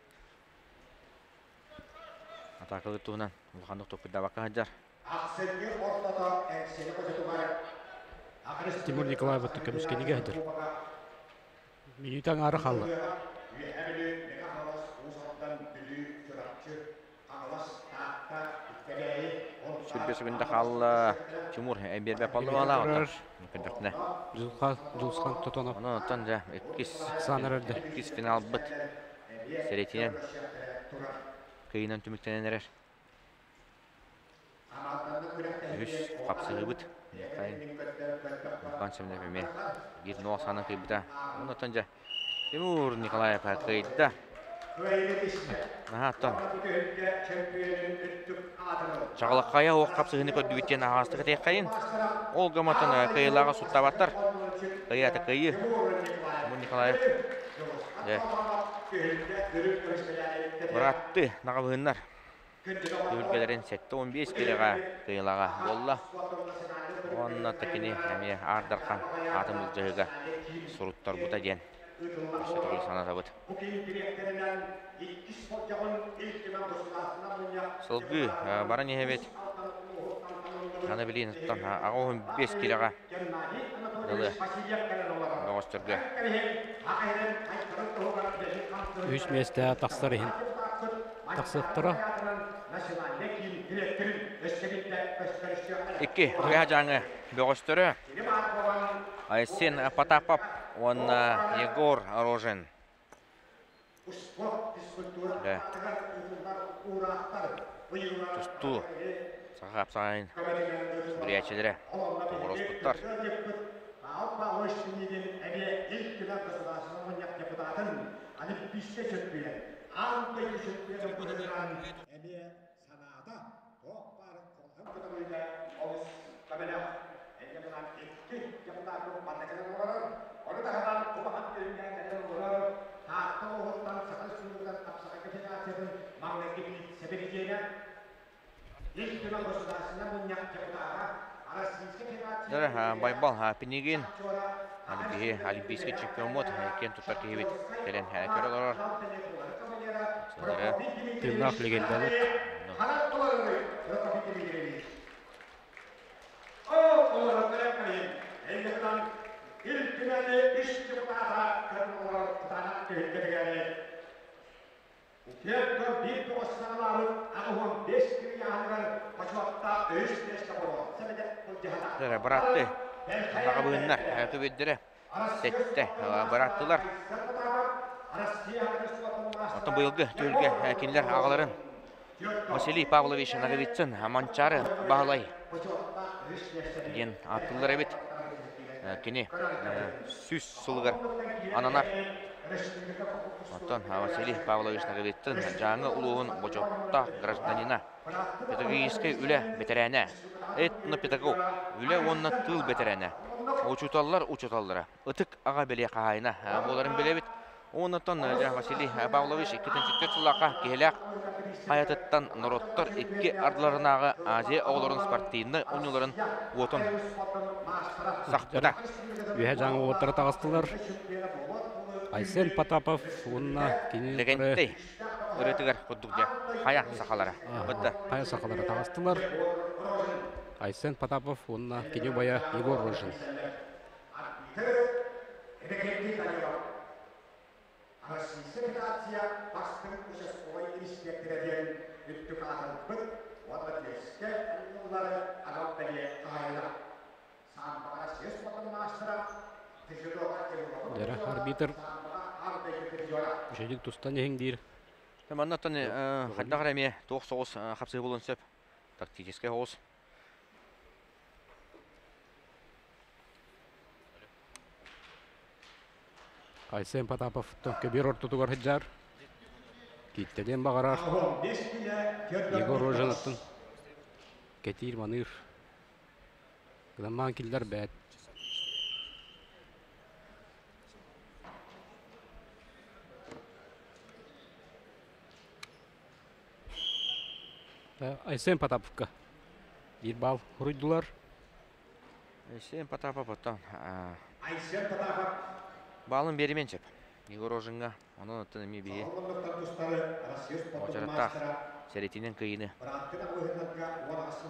Атаакалыыр туһунан улаханнык толкуйдаабакка сылдьар. Тимур Николаев көмүскэнигэ сылдьар. Минута аҥаара хаалла. Сүргэ сүгүндэ хаалла. Тимур биэрбэ паллыбалаах. Көрдөхтүнэ. Дьулусхан Тотонов. Онон оттон дьэ иккис иккис финалбыт сэрэтинэн кыйынан түмүктэнэн эрэр. Үһүс хапсыһыыбыт Михаил Семенов эмиэ биир нуох саанан кыйбыта. Онтон дьэ Тимур Николаев кыайда. Наһаа оттон Чаҕылаххайа оһох хапсыһыыны көрдүбүт диэн аһаҕастык этиэххэйин. Ол гымматын кыайыылааҕы суттаабаттар. Кыайаата кыайыы. Тимур Николаев дьэ быраатты наҕабыһыннар. Түһүлгэлэрин 75 киилэҕэ кыайыылааҕа буолла. Уонна кини эмиэ Аар Дархан аатын былдьаһыыга суруттарбыта диэн өссө төгүл санатабыт. Сылгы баран иһэбит. Аны билиин 85 киилэҕэ дылы бөҕөстөргө. Үс миэстэ тахсар иһин тахсыахтара. Икки Үөһээ Дьааҥы бөҕөстөрө Айсен Потапов уонна Егор Рожин. Тустуу саха хапсаҕайын бүрээччилэрэ тоҕуруспуттар. Байбал Пинигин биһи олимпийский чемпиоммут киэн туттар киһибит кэлэн көрө олорор. Тыыннаах легендабыт. Быраатты аҕабыыннар көбүөрдэрэ сэттэ бырааттылар. Оттон быйылгы түһүлгэ кинилэр аҕаларын Василий Павлович Ноговицын Манчаары Баһылай диэн ааттыыллар эбит. Кини 100 сылыгар ананар. Оттон Василий Павлович Ноговицын Дьааҥы улууһун бочуоттаах гражданина, педагогическай үлэ бэтэрээнэ, этнопедагог, үлэ уонна тыыл бэтэрээнэ, учууталлар учууталлара, ытык аҕа бэлиэ хаһаайына буоларын билэбит. Онтон Василий Павлович 2004 сыллаахха Киһилээх хайатыттан норуоттар икки ардыларынааҕы Азия оҕолорун спортивнай оонньууларын уотун сахпыта. Үөһэ дьаҥы уоттара таҕыстылар. Айсен Потапов уонна кини Лэгэнтэй ырыатыгар курдук дьэ хайа сахалара бытта. Хайа сахалара таҕыстылар. Айсен Потапов уонна кини убайа Егор Рожин. Российскай Федерация бастыҥ участковай иниспиэктэрэ диэн үрдүк аатырбыт уонна түөскэ анныллары анал бэлиэ хаһаайына. Самбаҕа Россия спордун маастара, дзюдоҕа Европа Дьэрэ арбитр үчүгэйдик тустан иһиҥ диир. Манна оттон хайдах эрэ эмиэ туох соҕус хапсыһыы буолуон сөп. Тактическай соҕус. Айсен Потапов көбүөр ортотугар сылдьар. Кииттэниэн баҕарар. Егор Рожинаттан кэтиир маныыр. Гынамаан киллэр бээт. Айсен Потаповка биир баал хуруйдулар. Айсен Потапов оттон баалын биэримиэн сөп. Егор Рожиҥҥа онон оттон эмиэ биһи уочараттаах сэрэтинэн кыайыыны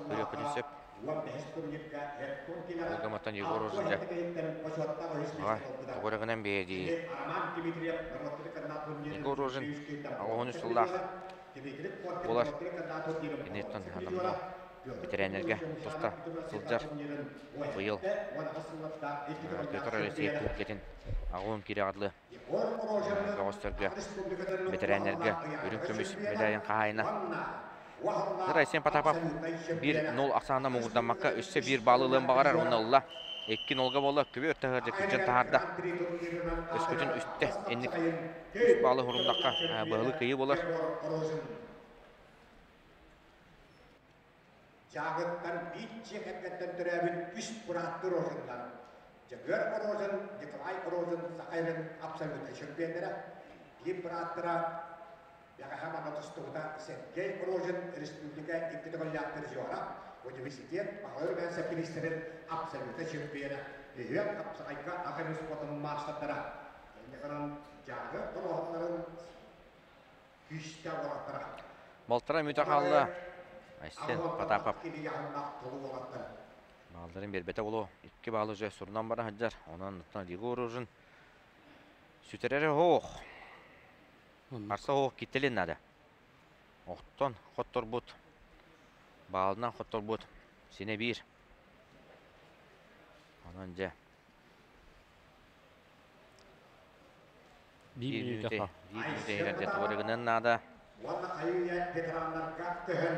көрүөхпүтүн сөп. Ылгаматтан Егор Рожин дьэ тоҕо эрэ гынан биэрии. Егор Рожин 83 сыллаах буолар. Киниттэн анаммыт бэтэрээннэргэ туста сылдьар. Быйыл Петр Алексеев түһүлгэтин аҕуһун киирэҕэ дылы бөҕөстөргө, бэтэрээннэргэ үрүҥ көмүс мэдээлин хаһаайына Айсен Потапов 1-0 ахсаанынан муҥурдаммакка өссө биир баалы ылыан баҕарар уонна ылла. 2-0-га буолла, күбү өртөһөрдө күрдьэн таһаарда. Өскөтүн үстэ инник үс баалы хурумнахха быһылы кыйыы буолар. Дьааҥыттан биир дьиэ кэргэнтэн төрөөбүт үс бырааттыы Рожиннар Дьөгүөр Рожин, Николай Рожин Саха сирин абсолютнай чөмпүйэннэрэ, биир бырааттара бэҕэһээ манна тустубута Сергей Рожин республика икки төгүллээх призера, университет баһылай Румянцев министрин абсолютнай чөмпүйэнэ, үһүөн хапсаҕайга Аха спортун маастардара. Инньэ гынан Дьааҥы Рожиннарын күүстээх уолаттара. Балтара мүтэ хаалла. Айсен Потапов. Баалларын биэрбэтэ буолуо. Икки баалы уже сурунан бара сылдьар. Онон оттон Егор Рожин сүтэрэрэ оһох. Арса оһох киттэлин надо. Охтон хотторбут. Баалынан хотторбут. Синэ биир. Онон дьэ Биир Биир мүнүүтэ мүнүүтэ, хаал. биир мүнүүтэ иһигэр дьэ тугу эрэ гыныан наада. Уонна хайы-үйэ ветераннарга көһөн,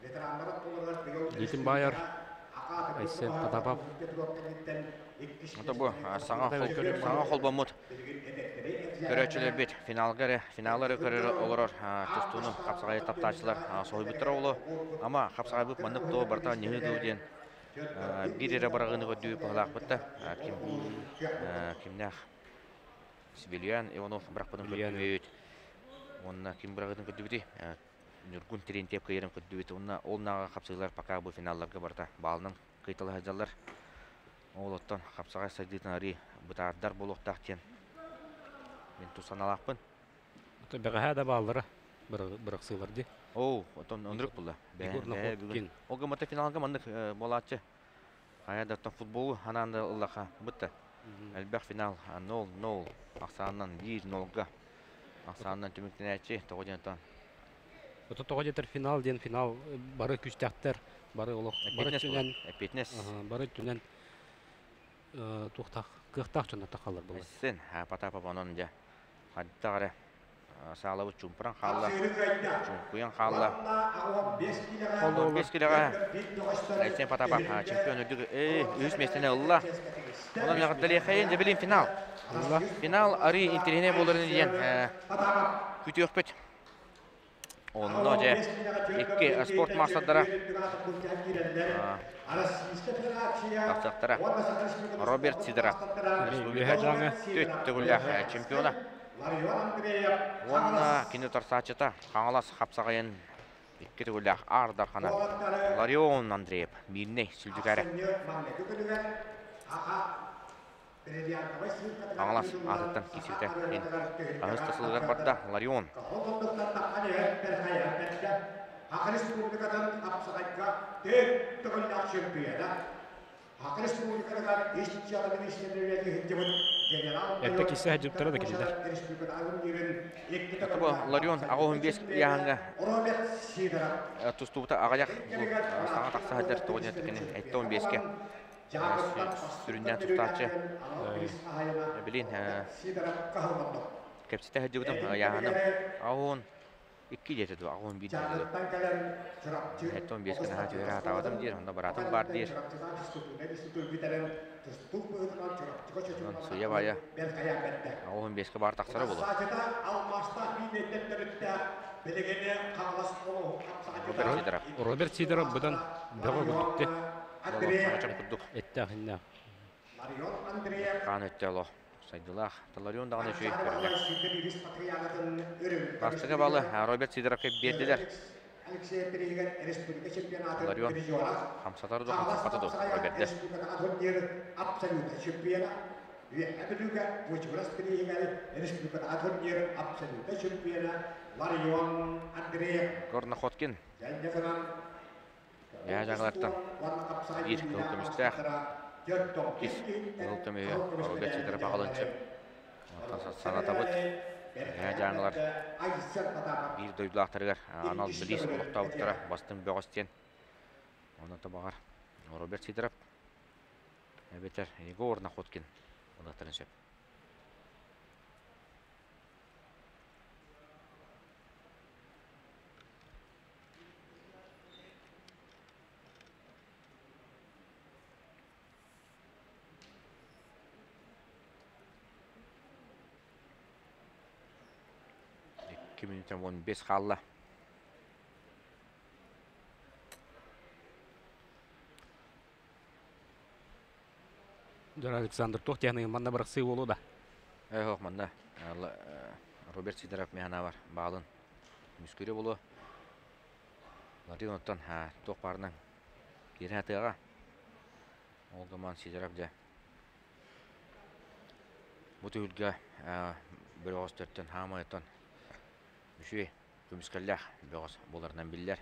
ветераннары толорор быйыл Илиитин баайар республикаҕа акаатык Айсен Потапов. Ото бу саҥа саҥа холбоммут көрөөччүлэрбит финалга эрэ финалы эрэ көрөр олорор тустууну хапсаҕайы таптааччылар соһуйбуттара буолуо. Ама хапсаҕайбыт маннык дуо барыта ньыһыы дуу диэн биир эрэ быраҕыыны көрдүү быһалаахпыт да ким кимнээх Сибилиан Иванов бырахпытын көрдүбүт. Уонна ким быраҕытын көрдүбүтүй? Ньургун Терентьев кыайарын көрдүбүт. Уонна ол нааҕа хапсыылар пока бу финалларга барыта баалынан кыйталаһа сылдьаллар. Ол оттон хапсаҕай сайдыытын арыы бытаардар буолуохтаах диэн мин тус санаалаахпын. Бэҕэһээ да бааллара бырахсыылар дии. Оо, оттон оннук буолла. Егор Находкин. Ол гыммата финалга маннык буолааччы. Хайа да оттон футболу ханаан да ыллаха бытта. Элбэх финал 0-0 ахсаанынан 1-0-га ахсаанынан түмүктэнээччи тоҕо диэн оттон Ото тоҕо диэтэр финал диэн финал бары күүстээхтэр, бары олох бары өттүнэн эппиэтинэс бары өттүнэн туохтаах кыахтаах дьоннор тахаллар буолар. Син Потапов онон дьэ хайдах эрэ саалабыт чуумпуран хаалла, чуҥкуйан хаалла. 15 килоҕа Айсен Потапов чемпион үрдүк үһүс миэстэни ылла. Онон эҕэрдэлиэхэйин дьэ билин финал. Финал арыы интэриэһинэй буоларын диэн күтүөхпүт. Онно дьэ икки спорт маастардара тахсыахтара. Роберт Сидоров республика төрт төгүллээх чемпиона. Уонна кини утарсааччыта Хаҥалас хапсаҕайын икки төгүллээх Аар Дархана Ларион Андреев Мирнэй сүлдьүкээрэ. Хаҥалас аатыттан киирсибитэ. Аһыс да сылыгар барда Ларион. Эрдэ киирсэ сылдьыбыттара да кинилэр. Бу Ларион 85 ыйааһыҥҥа тустубута аҕыйах саҥа тахса сылдьар тоҕо диэн кини 75-кэ сүрүннээн тустааччы билин кэпсэтэ сылдьыбытым ыйааһыным аҕыһын икки диэтэ дуо аҕыһын биир диэтэ дуо сэттэ биэскэ наһаа түһэрэ сатаабатым диир онно быраатым баар диир онон сыыйа-баайа аҕыһын биэскэ баар тахсара буолуо. Роберт Сидоров. Роберт Сидоров быдан бөҕө курдук Саҥачам курдук. Эттээх иннээх. Хаан өттө олох сайдылаах. Таларион даҕаны үчүгэй көрүҥэ. Бастакы балы Роберт Сидоровка биэрдилэр. Ларион хамсатар да хамсаппата да Роберты. Горноходкин Дьааҥылартан биир кыһыл көмүстээх, иккис кыһыл көмүһү Роберт Сидоров аҕалан сөп. Онтон санатабыт, Эһээ Дьааҥылар биир дойдулаахтарыгар анал билиис олохтообуттара бастыҥ бөҕөс диэн. Онон баҕар Роберт Сидоров эбэтэр Егор Находкин ылыахтарын сөп. 2 мүнүүтэ 15 хаалла. Дьон Александр туох диэн манна бырахсыы буолуо да? Эх, манна Роберт Сидоров механа бар баалын мүскүрэ буолуо. Латин оттон туох баарынан киирэн атыаҕа. Ол гынан Сидоров дьэ бу түһүлгэ бөҕөстөртөн хаамай оттон үчүгэй көмүскэллээх бөҕөс буоларынан биллэр.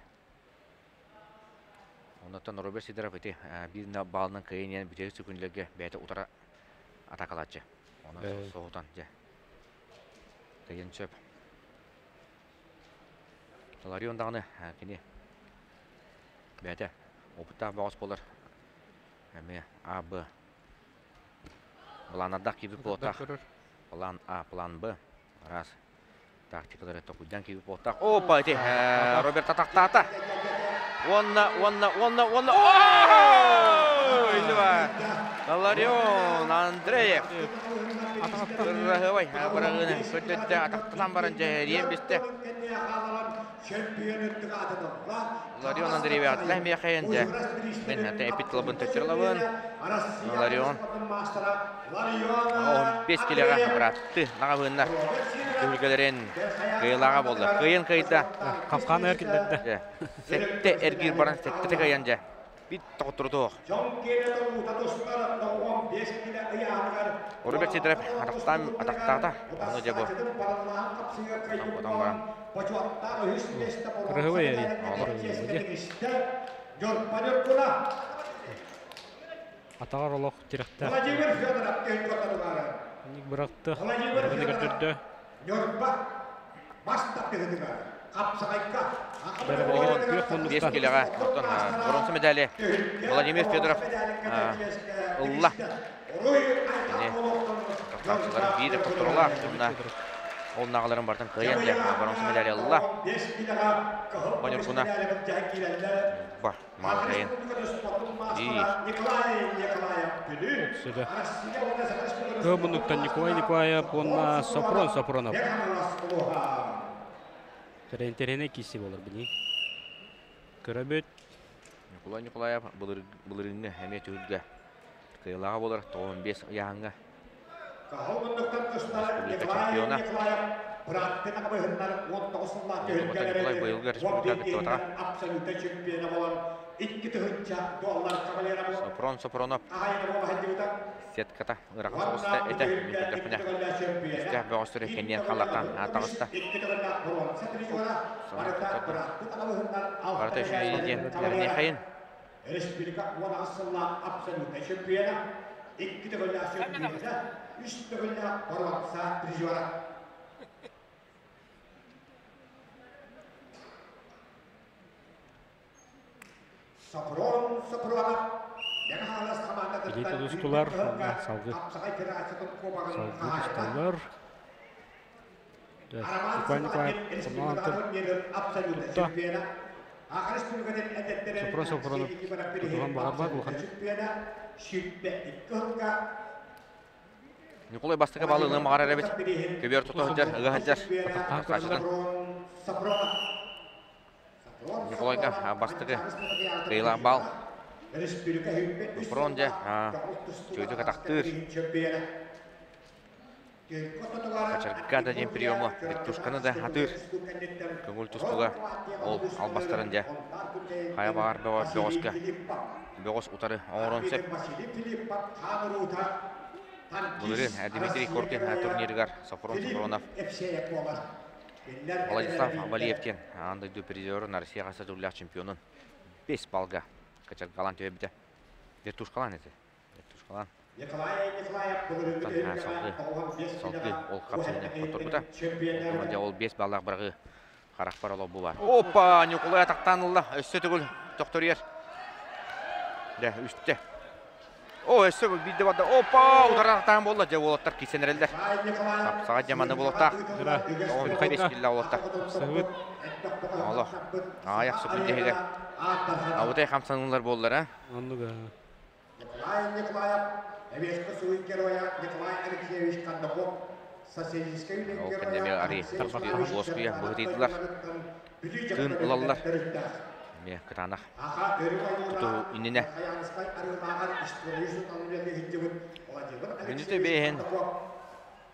Оннуттан Роберт Сидоров ити биир баалынан кыайан иһэн бүтэһик секүндэлэргэ бэйэтэ утара атакалааччы. Онон соһутан дьэ кыайан сөп. Ларион даҕаны кини бэйэтэ опыттаах бөҕөс буолар. Эмиэ А, Б планнардаах киирбит буолуохтаах. План А, план Б араас тактикалары токуйдаан киирбит буолуохтаах. Опа, ити Роберт атахтаата. Уонна, уонна, уонна, уонна, Ларион Андреев Кыраһыабай быраҕыыны көрдөттө, атахтанан баран дьэһэриэн бистэ. Ларион Андреев атлай миэхэйэн дьэ. Мен ата эпит тылабын төттөрөлабын. Ларион 15 килеҕэ быраатты наҕабыыннар түһүлгэлэрин кыайылааҕа буолла. Кыайын кыайда. Капкан эр киллэрдэ. Сэттэ эргиир баран сэттэтэ кыайан дьэ. Бит тоҕотторутуох. Роберт Сидоров атахтаан атахтаата. Ону дьэ бу. Потом баран. Кырыһыбай эрий. Атаҕар олох тирэхтээх. Ник бырахты. Бырағыны көрдөрдө. Биэс килэҕэ оттон боруонса медали Владимир Федоров ылла. Кини тахсааччыларын биир хотторолаах уонна ол наҕаларын барытын кыайан дьэ боруонса медали ылла. Бонюргуна ба маалайын. Сүдэ. Кыабунуктан Николай Николаев уонна Сопрон Сопронов. Тэрэнтэрэне киси болар бини. Көрөбүт. Николай Николаев былырыыҥҥы эмиэ түһүлгэ кыайылааҕа буолар 95 ыйааһыҥҥа республика чемпиона. Николай быйылгы республика кыттыбатаҕа. Сопрон Сопронов сетката ыарахан соҕуста этэ. Мин көрдөхпүнэ, үстээх бөҕөстөрү кэнниэн халлартан таҕыста. Барыта үчүгэй диэн эрэниэхэйин. Республика 18 сыллаах абсолютнай чемпиона, икки төгүллээх чемпиона, үс төгүллээх боруонса призера. Сопрон Сопронов Мэҥэ-Хаҥалас Илии хамаандатыттан тутустулар үрдүк уонна кыһылга салгыы хапсаҕай федерациятын кубогын салгыы хаһаайына тусталлар. Дьэ, Роман Николай Николаев Сапаркин Роман республикаҕа турнирын абсолютнай тутта. чемпиона, Аха республикатын эдэттэрин Сопрон Алексей Сопронов Никифоров тутуһан билиһин баҕарбат абсолютнай улаханнык. чемпиона, 22 сылга Николай бастакы Владимир балыыны маҕарар эбит. Кутузов билиһин Көбүөр тута Тутуһан сылдьар, ыга абсолютнай сылдьар. чемпиона Атахтаан көрөллөр. Сашатын Сопрон Сопронов. Николайга бастакы кыайыылаах баал. Сопрон дьэ чүөтүк атахтыыр. Качарга да диэн приему вертушканы да атыыр. Көҥүл тустууга ол албастарын дьэ хайа баҕар бөҕөскө бөҕөс утары оҥорон сөп. Былырыын Дмитрий Коркин турнирыгар Софрон Софронов Владислав Валиев диэн аан дойду призерын Россияҕа сатыылаах чемпионун 5 балга качаргалаан түһэрбитэ. Вертушкалаан этэ. Вертушкалаан. Салгыы, салгыы ол хапсыһыыны хотторбута. Онтон дьэ ол 5 баллаах быраҕыы харахпар олох бу бар. Опа! Ньукулай атахтаан ылла. Өссө төгүл тохторуйар. Дьэ, үстэ. О, өссө биирдэ барда. Опа! Утары атахтаан буолла. Дьэ, уолаттар киирсэн эрэллэр. Сапсаҕа дьэ манна буолуохтаах. 15 киллэ уолаттар. Сабыт. Олох. Аҕыйах секунд иһигэр. Абытай хамсаныылар буоллар, а? Оннук. Николай Николаев, Эбиэскэ суруй геройа Николай Алексеевич Кондаков, Социалистическай үлэ Ол геройа кэннэ эмиэ арый Алексей Тарбахтаах. уоскуйа быһытыйдылар. Тыын ылаллар. Эмиэ кытаанах Аха өрүк тутуһу ойуулаах иннинэ. Верхоянскай арыылааҕар история учууталын үлэлиһиттибит Владимир Мүнүтэ Алексеевич бэйэһин Кондаков,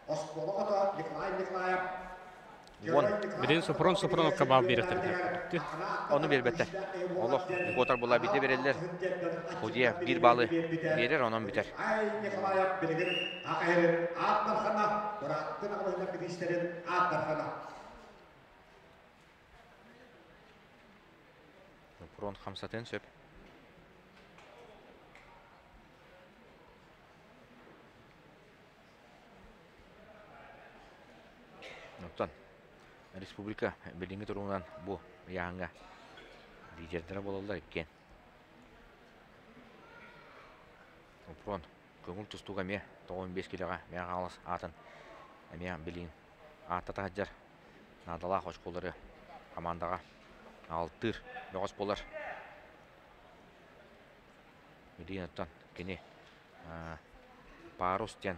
оскуола оҕото Николай Николаев уон Билин Сопрон Сопроновка баал биэрэхтэрин бүттү. Ону биэрбэттэр. Олох куотар була биирдэ биэрэллэр. Судья биир баалы биэрэр, онон бүтэр. Николаев билигин АХР ааттархана, бырааттын аҕалыһына бириистэрин ааттархана. Прон хамсатын сөп. Оттон республика билиҥҥи туругунан бу ыйааһыҥҥа лидердэрэ буолаллар иккиэн. Опрон көҥүл тустууга эмиэ 95 килоҕа Мэҥэ Хаҥалас аатын эмиэ билигин ааттата сылдьар наадалаах очколары хамаандаҕа аҕалтыыр бөҕөс буолар. Билигин оттон кини Парус диэн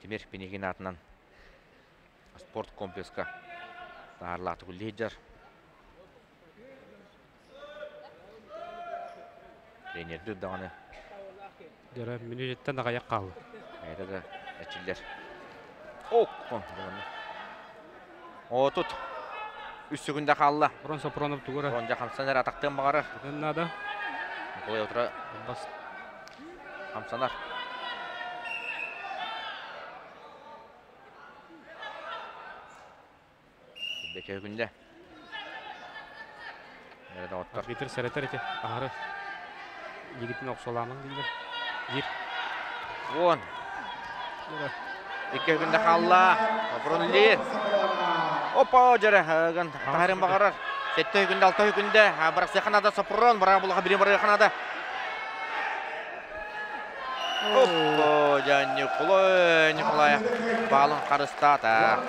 Тимир Пинигин аатынан спорт комплекска таһаарылаахтык үлэлии сылдьар. Тренердиир даҕаны. Дьэ, мүнүүтүттэн аҕыйах хаалла. Бэйэтэ да эрчиллэр. Окко! Отут үс секунда хаалла. Рон Сопронов тугу эрэ Рон дьэ хамсанар атахтыан баҕарар. Наада. Николай утара Бас хамсанар. Бэкэ күндэ. Эрэ доҕоттор. Арбитр сэрэтэр ити. Аһары илигитин охсуолаамаҥ дииллэр. Диир. Уон. Икки күндэ хаалла. Оброн Ли. Опа, дьэрэ, гын таһарын баҕарар. Сэттэ күндэ, алта күндэ. Бырахсыаха наада Сопрон, быраа булаха бири барыаха наада. Оппо, дьэ, Николай Николаев баалын харыстаата.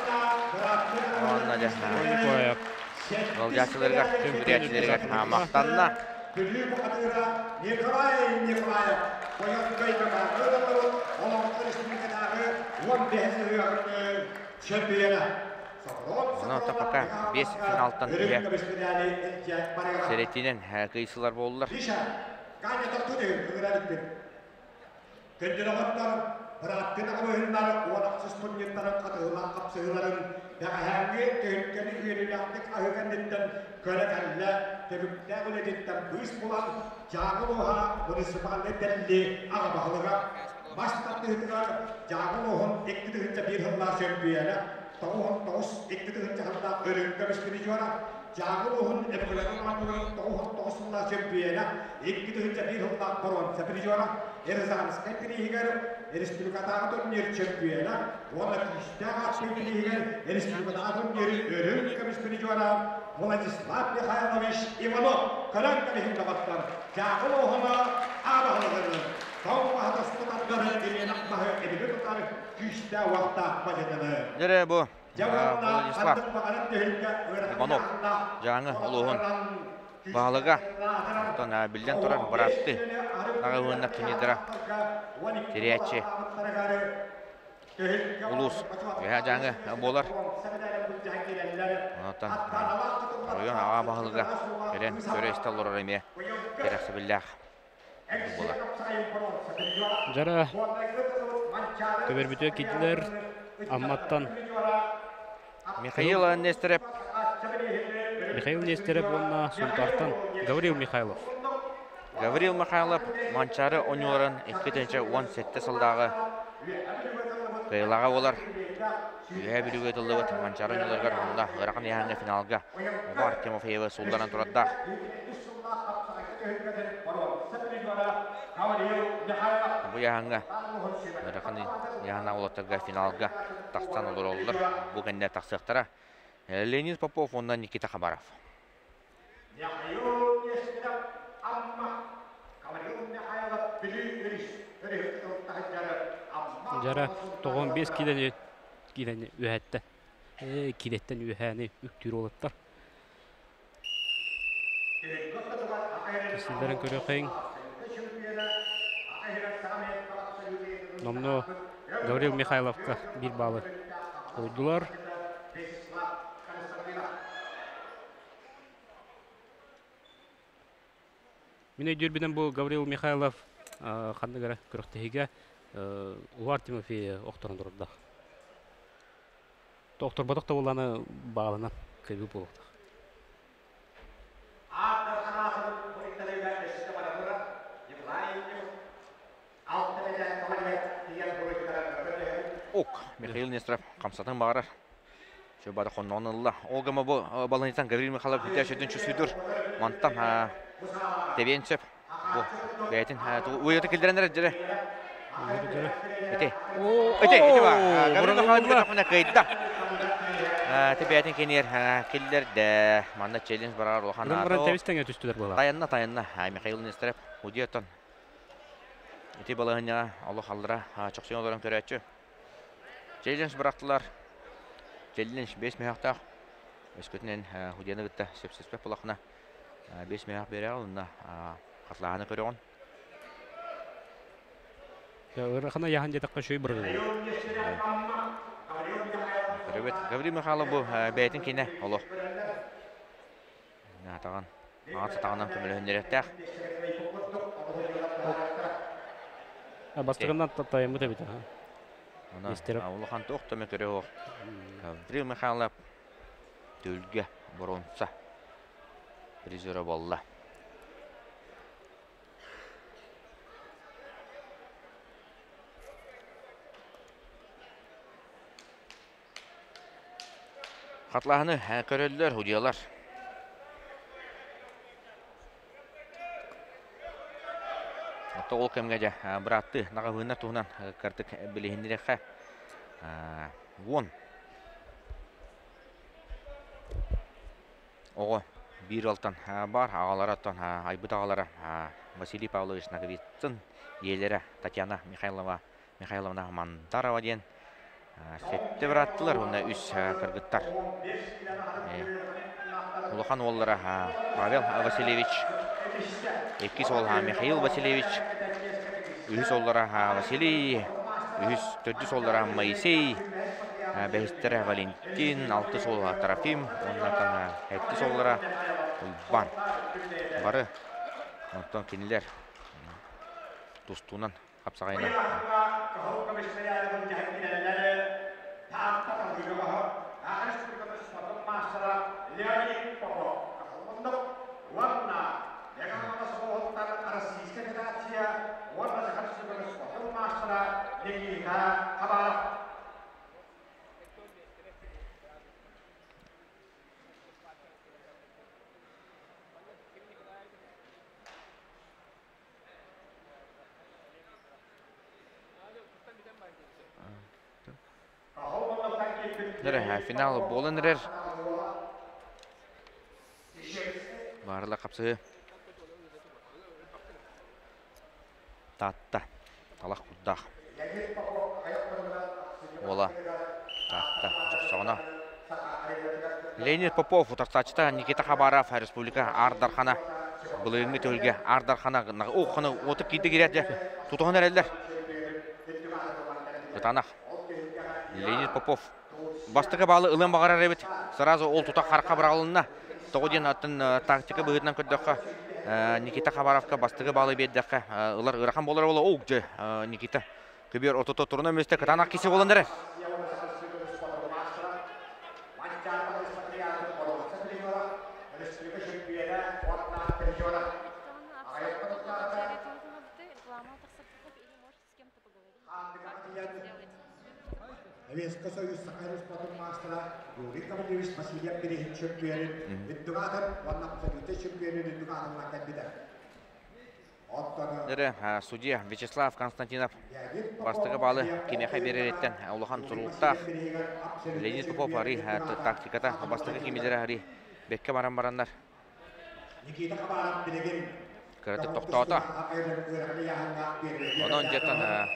Уонна дьэ, Николаев. ыалдьааччыларыгар, бүрээччилэригэр махтанна. Бүлүү бухатыыра Николай Николаев Бойонкой Бакаакы Олоҥхо Республикатааҕы 15 ыһыаҕын чемпиона. Онон пока 5 финалтан үһэ сэрэтинэн кыйсылар буоллулар. Миша, Ганя тохтуу түһүн, ыҥырар иппин. Күндү доҕоттор, Бырааттыы аҕабыһыннар уон ахсыс турнирдарын хатыһылаах хапсыһыыларын бэҕэһээҥҥи түһүлгэни үөрүүлээхтик аһыы кэнниттэн көрө кэллэ, түбүктээх үлэтиттэн быыс булан Дьааҥы улууһа муниципальнай тэриллии аҕа баһылыга мас тардыһыытыгар Дьааҥы улууһун 2001 сыллаах чөмпүйүөнэ, 99 2000 сыллаах Өрүҥ көмүс призера, Дьааҥы улууһун Өбүгэлэрин оонньууларын 99 сыллаах чөмпүйүөнэ, 2001 сыллаах боруонса призера, Рязанскай бирииһигэр республикатааҕы турнир чөмпүйүөнэ уонна күүстээх ааттыы бирииһигэр республикатааҕы турнир Өрүҥ көмүс призера Владислав Михайлович Иванов көрөн кэбиһин доҕоттор, Дьааҥы улууһуна аабаһылыгын тоҥ маһы тосту тардары ириэнэх маһы эбили тутар күүстээх уохтаах мадьыныны. Дьэ бу Владислав Иванов Дьааҥы улууһун баһылыга, оттон биллэн турар быраатты аҕабыыннар турнирдара тэрийээччи улуус Үөһээ Дьааҥы буолар. Онтон оройуон аҕа баһылыга кэлэн көрө-истэ олорор эмиэ кэрэхсэбиллээх буолар. Дьара көбөрбүтүө киирдилэр Амматтан Михаил Нестерев. Михаил Нестерев уонна Сунтаартан Гаврил Михайлов. Гаврил Михайлов Манчаары оонньууларын 2017 сылдааҕы кыайыылааҕа буолар. Үөһээ Бүлүүгэ ыытыллыбыт Манчаары оонньууларыгар онно ыарахан ыйааһыҥҥа финалга Оҕо Тимофеевы суулларан турардаах. Бу ыйааһыҥҥа ыарахан ыйааһыннаах уолаттарга финалга тахсан олороллор. Бу кэннэ тахсыахтара. Леонид Попов уонна Никита Хабаров. Дьара 95 киилэни киилэни үөһэттэ. Киилэттэн үөһээни үктүүр уолаттар. Силлэрин көрүөххэйиҥ. Номнуо Гаврил Михайловка биир баалы уйдулар. Мин өйдүүрбүнэн бу Гаврил Михайлов ханнык эрэ күрэхтэһиигэ Улар Тимофей охторон турардаах. Охторботох да буоллаҕына бааланан кыайыы буолуохтаах. Ок, Михаил Нестеров хамсатын баҕарар. Бары хонноҕун ылла. Ол гыма бу баланитан Гаврил Михайлов бүтэ сүдүн чусуйдур. Мантан тэбиэн сөп. Бу бэйэтин уйата киллэрэн эрэр дьэрэ. Ити. Ити, ити ба. Гаврил Михайлов бүтэ кыйда. Ти бэйэтин киниэр киллэрдэ. Манна челлендж барар улахан Баран тэбис тэҥэ түстүлэр буолар. Тайанна, тайанна. Михаил Нестеров удиотон. Ити балаһынньаҕа олох аллара чохсуйан олорон көрөөччү. Челлендж бырахтылар. Челлендж 5 мөһөхтөөх. Өскөтүнэн худьяны кытта сөпсөспөт буолахына 5 мөһөх биэрэҕин уонна хатлааһыны көрөҕүн. Ыарахана яхан диэтэххэ үчүгэй бырыгы. Көрөбүт. Гаврил Михайлов бу бэйэтин кинэ олох. Атаҕын, аҕат сатаҕынан көмөлөһүннэриэхтээх. Бастакынан тайаммыт эбит Улахан туох да мөкөрө суох. Гаврил Михайлов түлгэ боруонса призера буолла. Хатлааһыны көрөллөр, судьуйалар. Оттон ол кэмҥэ дьэ бырааттыы наҕаһыыннар туһунан кырдык билиһиннэриэххэ. Уон оҕо биир ыалтан баар, аҕалара оттон айбыт аҕалара Василий Павлович Ноговицын, ийэлэрэ Татьяна Михайлова Михайловна Мандарова диэн сэттэ бырааттылар уонна үс кыргыттар. Улахан уоллара Павел Васильевич, иккис уол Михаил Васильевич, үһүс уоллара Василий, үһүс, төрдүс уоллара Моисей, бэһистэрэ Валентин, алтыс уол Трофим, уонна сэттис уоллара Уйбан. Бары оттон кинилэр тустуунан хапсаҕайынан. Финал буолан эрэр. Баарыла хапсыһы. Таатта. Талах курдаах. Уола. Таатта. Дьохсоҕоно. Леонид Попов утарсааччыта Никита Хабаров Республика Аар Дархана былырыыҥҥы түһүлгэ Аар Дархана ооххону уотук киирдэ киирээт тутуһан эрэллэр. Кытаанах Леонид Попов бастакы баалы ылыан баҕарар эбит. Сразу ол тута харха быраҕылынна. Тоҕо диэн атын тактика быһыытынан көрдөххө Никита Хабаровка бастакы баалы биэрдэххэ ылар ыарахан буолар буола. Оу дьэ Никита Көбүөр ортото турунан мөстө кытаанах киси буолан эрэр. Советскай Союз Саха Республикатын маастара Юрий Гаврильевич Васильев бирииһин чөмпүйүөнүн үрдүк аатын уонна абсолютнай чөмпүйүөнүн үрдүк аатынан кэлбитэ. Эрэ судья Вячеслав Константинов бастакы баалы кимиэхэ биэрэриттэн улахан сурулуктаах. Леонид Попов арый тактиката бастакы кимилэрэ арый бэккэ баран бараннар кыратык тохтоото. Онон дьэтэн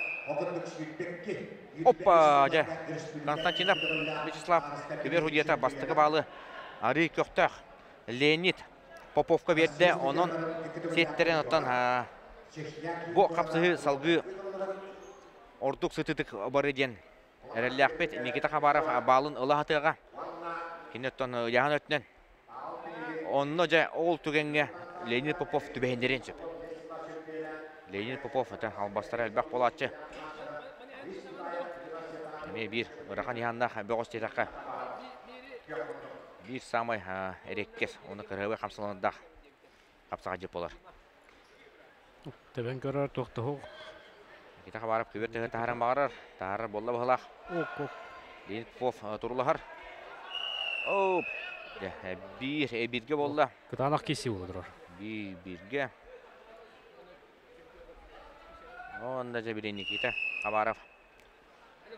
Оппа дьэ Константинов Вячеслав Көбүөр судьята бастакы баалы арый көхтөөх Леонид Поповка биэрдэ. Онон сиэттэрэн оттон бу хапсыһыы салгыы ордук сытыытык бары диэн эрэллээхпит. Никита Хабаров баалын ыла сатыаҕа. Кини оттон ыйааһын өттүнэн онно дьэ ол түгэҥҥэ Леонид Попов түбэһиннэриэн сөп. Леонид Попов это албастара элбэх буолааччы. Эмиэ биир ыарахан иһааннаах бөҕөс диэтэххэ биир саамай эриэккэс уонна кыраһыабай хамсаланардаах хапсаҕайдьыт буолар. Тэбэн көрөр туохтуһук. Никита Хабаров күбэр төһө таһааран баҕарар. Таһаарар буолла быһылаах. Леонид Попов турулаһар. Оп! Биир бииргэ буолла. Кытаанах киси буола турар. Биир бииргэ. Онно дьэ били Никита Хабаров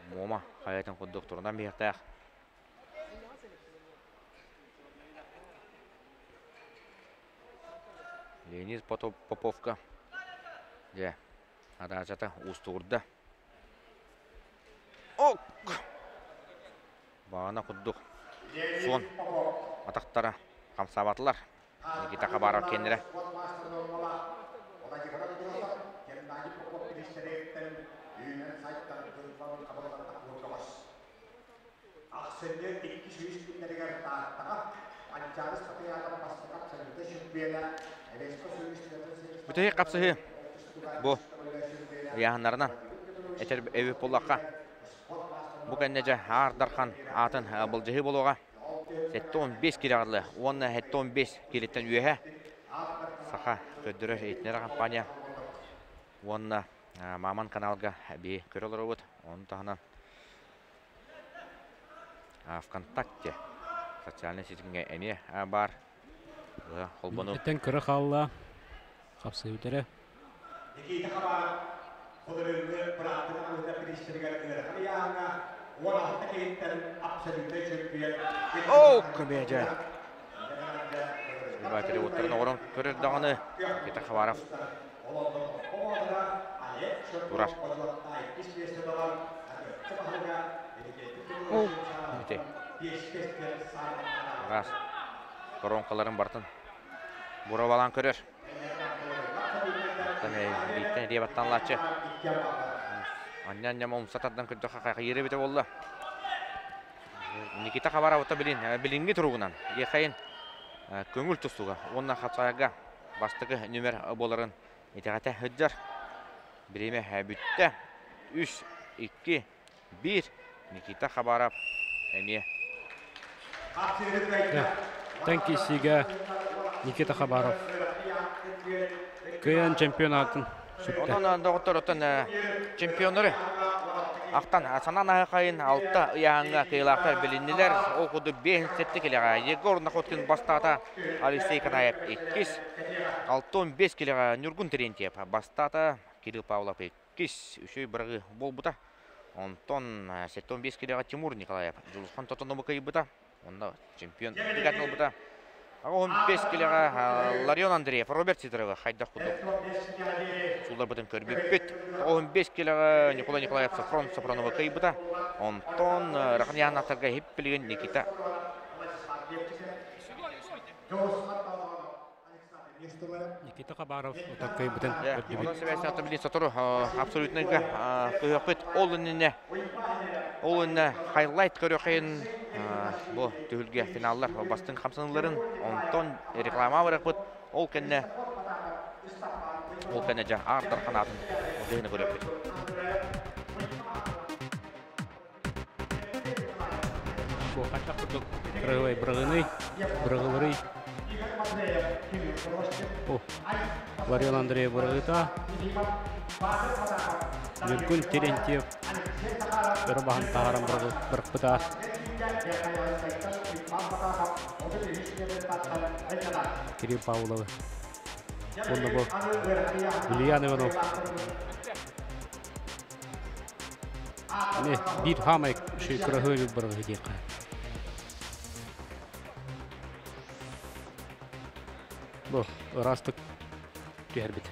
Муома хайатын курдук турунан биһиэхтээх. Леонид Поповка дьэ адаачата уустугурда. Ок! Баҕана курдук суон атахтара хамсаабатылар. Никита Хабаров киэннэрэ. Ахсынньы 200 күннэригэр Тааттаҕа Манчаары Сатыйаатап бастакы абсолютнай чемпиона Эвеско Союз Бүтэһик хапсыһыы бу ыйааһыннарынан этэр эбит буоллахха бу кэннэ дьэ Аар Дархан аатын былдьаһыы буолуоҕа. 75 кирэҕэлэ уонна 75 киилэттэн үөһэ саха көрдөрөр иһитиннэрэр компания уонна Маман каналга биһи көрө олоробут. Ону таһынан ВКонтакте социальнай ситимҥэ эмиэ баар. Холбону. Этэн кыра хаалла. Хапсыйбыт эрэ. Никита Хабаров былырыыҥҥы бырааттык аҕалыыта бириистэригэр ыарахан ыйааһыҥҥа 16 киһиттэн абсолютнай чөмпүйүөн Оо, комедия! Судьба переводтарын оҥорон көрөр даҕаны Никита Хабаров турар. Ити араас коронкаларын барытын буровалаан көрөр. Бииртэн илии баттаан Анньа-анньа умса тардан көрдөххө хайыыр эбитэ буолла. Никита Хабаров билин билиҥҥи туругунан Ехайын көҥүл тустууга уонна хапсаайга бастакы нүмер буоларын итэҕэтэ сылдьар. Бириэмэ бүттэ. Үс. 2, 1. Никита Хабаров эмиэ. Тэҥкисиигэ Никита Хабаров кыайан чемпионатын сүктэ. Онон доҕоттор оттон чемпионнары ахтан санаан аһыхайын алта ыйааһыҥҥа кыайыылаахтар билиннилэр. Ол курдук 5-7 килэҕэ Егор Находкин бастаата, Алексей Канаев иккис, 65 килэҕэ Ньургун Терентьев бастаата, Кирилл Павлов иккис, үчүгэй быраҕыы буолбута. Онтон 75 килэҕэ Тимур Николаев Дьулусхан Тотонову кыайбыта. Онно чемпион сертификатын ылбыта. 15 килэҕэ Ларион Андреев, Роберт Сидорова хайдах курдук суулларбытын көрбүппүт. 15 килэҕэ Николай Николаев Софрон Софронова кыайбыта. Онтон Рахан Яхнаттарга иһип билигин Никита Никита Хабаров отаккайбытын көрдүбүт. Онон сибээстээх билин сотору абсолютнайга көһүөхпүт. Ол иннинэ хайлайт көрүөххин бу түһүлгэ финаллар бастыҥ хамсаныыларын, онтон реклама барыахпыт. Ол кэннэ дьэ аар дархан аатын дыһыны көрүөхпүт. Хайдах курдук кырыгыбай бырагыный, бырагыларый. О, Ларион Андреев бырагыта. Ньургун Терентьев өрө баһан таһааран бырахпыта. Кирилл Павловы. Уонна бу Ильян Иванов. Не, биир хаамай кыраһыай бырагы диэххэ. Бу ыраастык түһэрбит.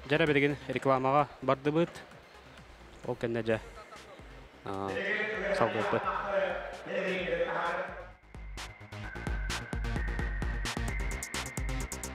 Дьэрэ билигин рекламаҕа бардыбыт. Ол кэннэ дьэ салгыппыт.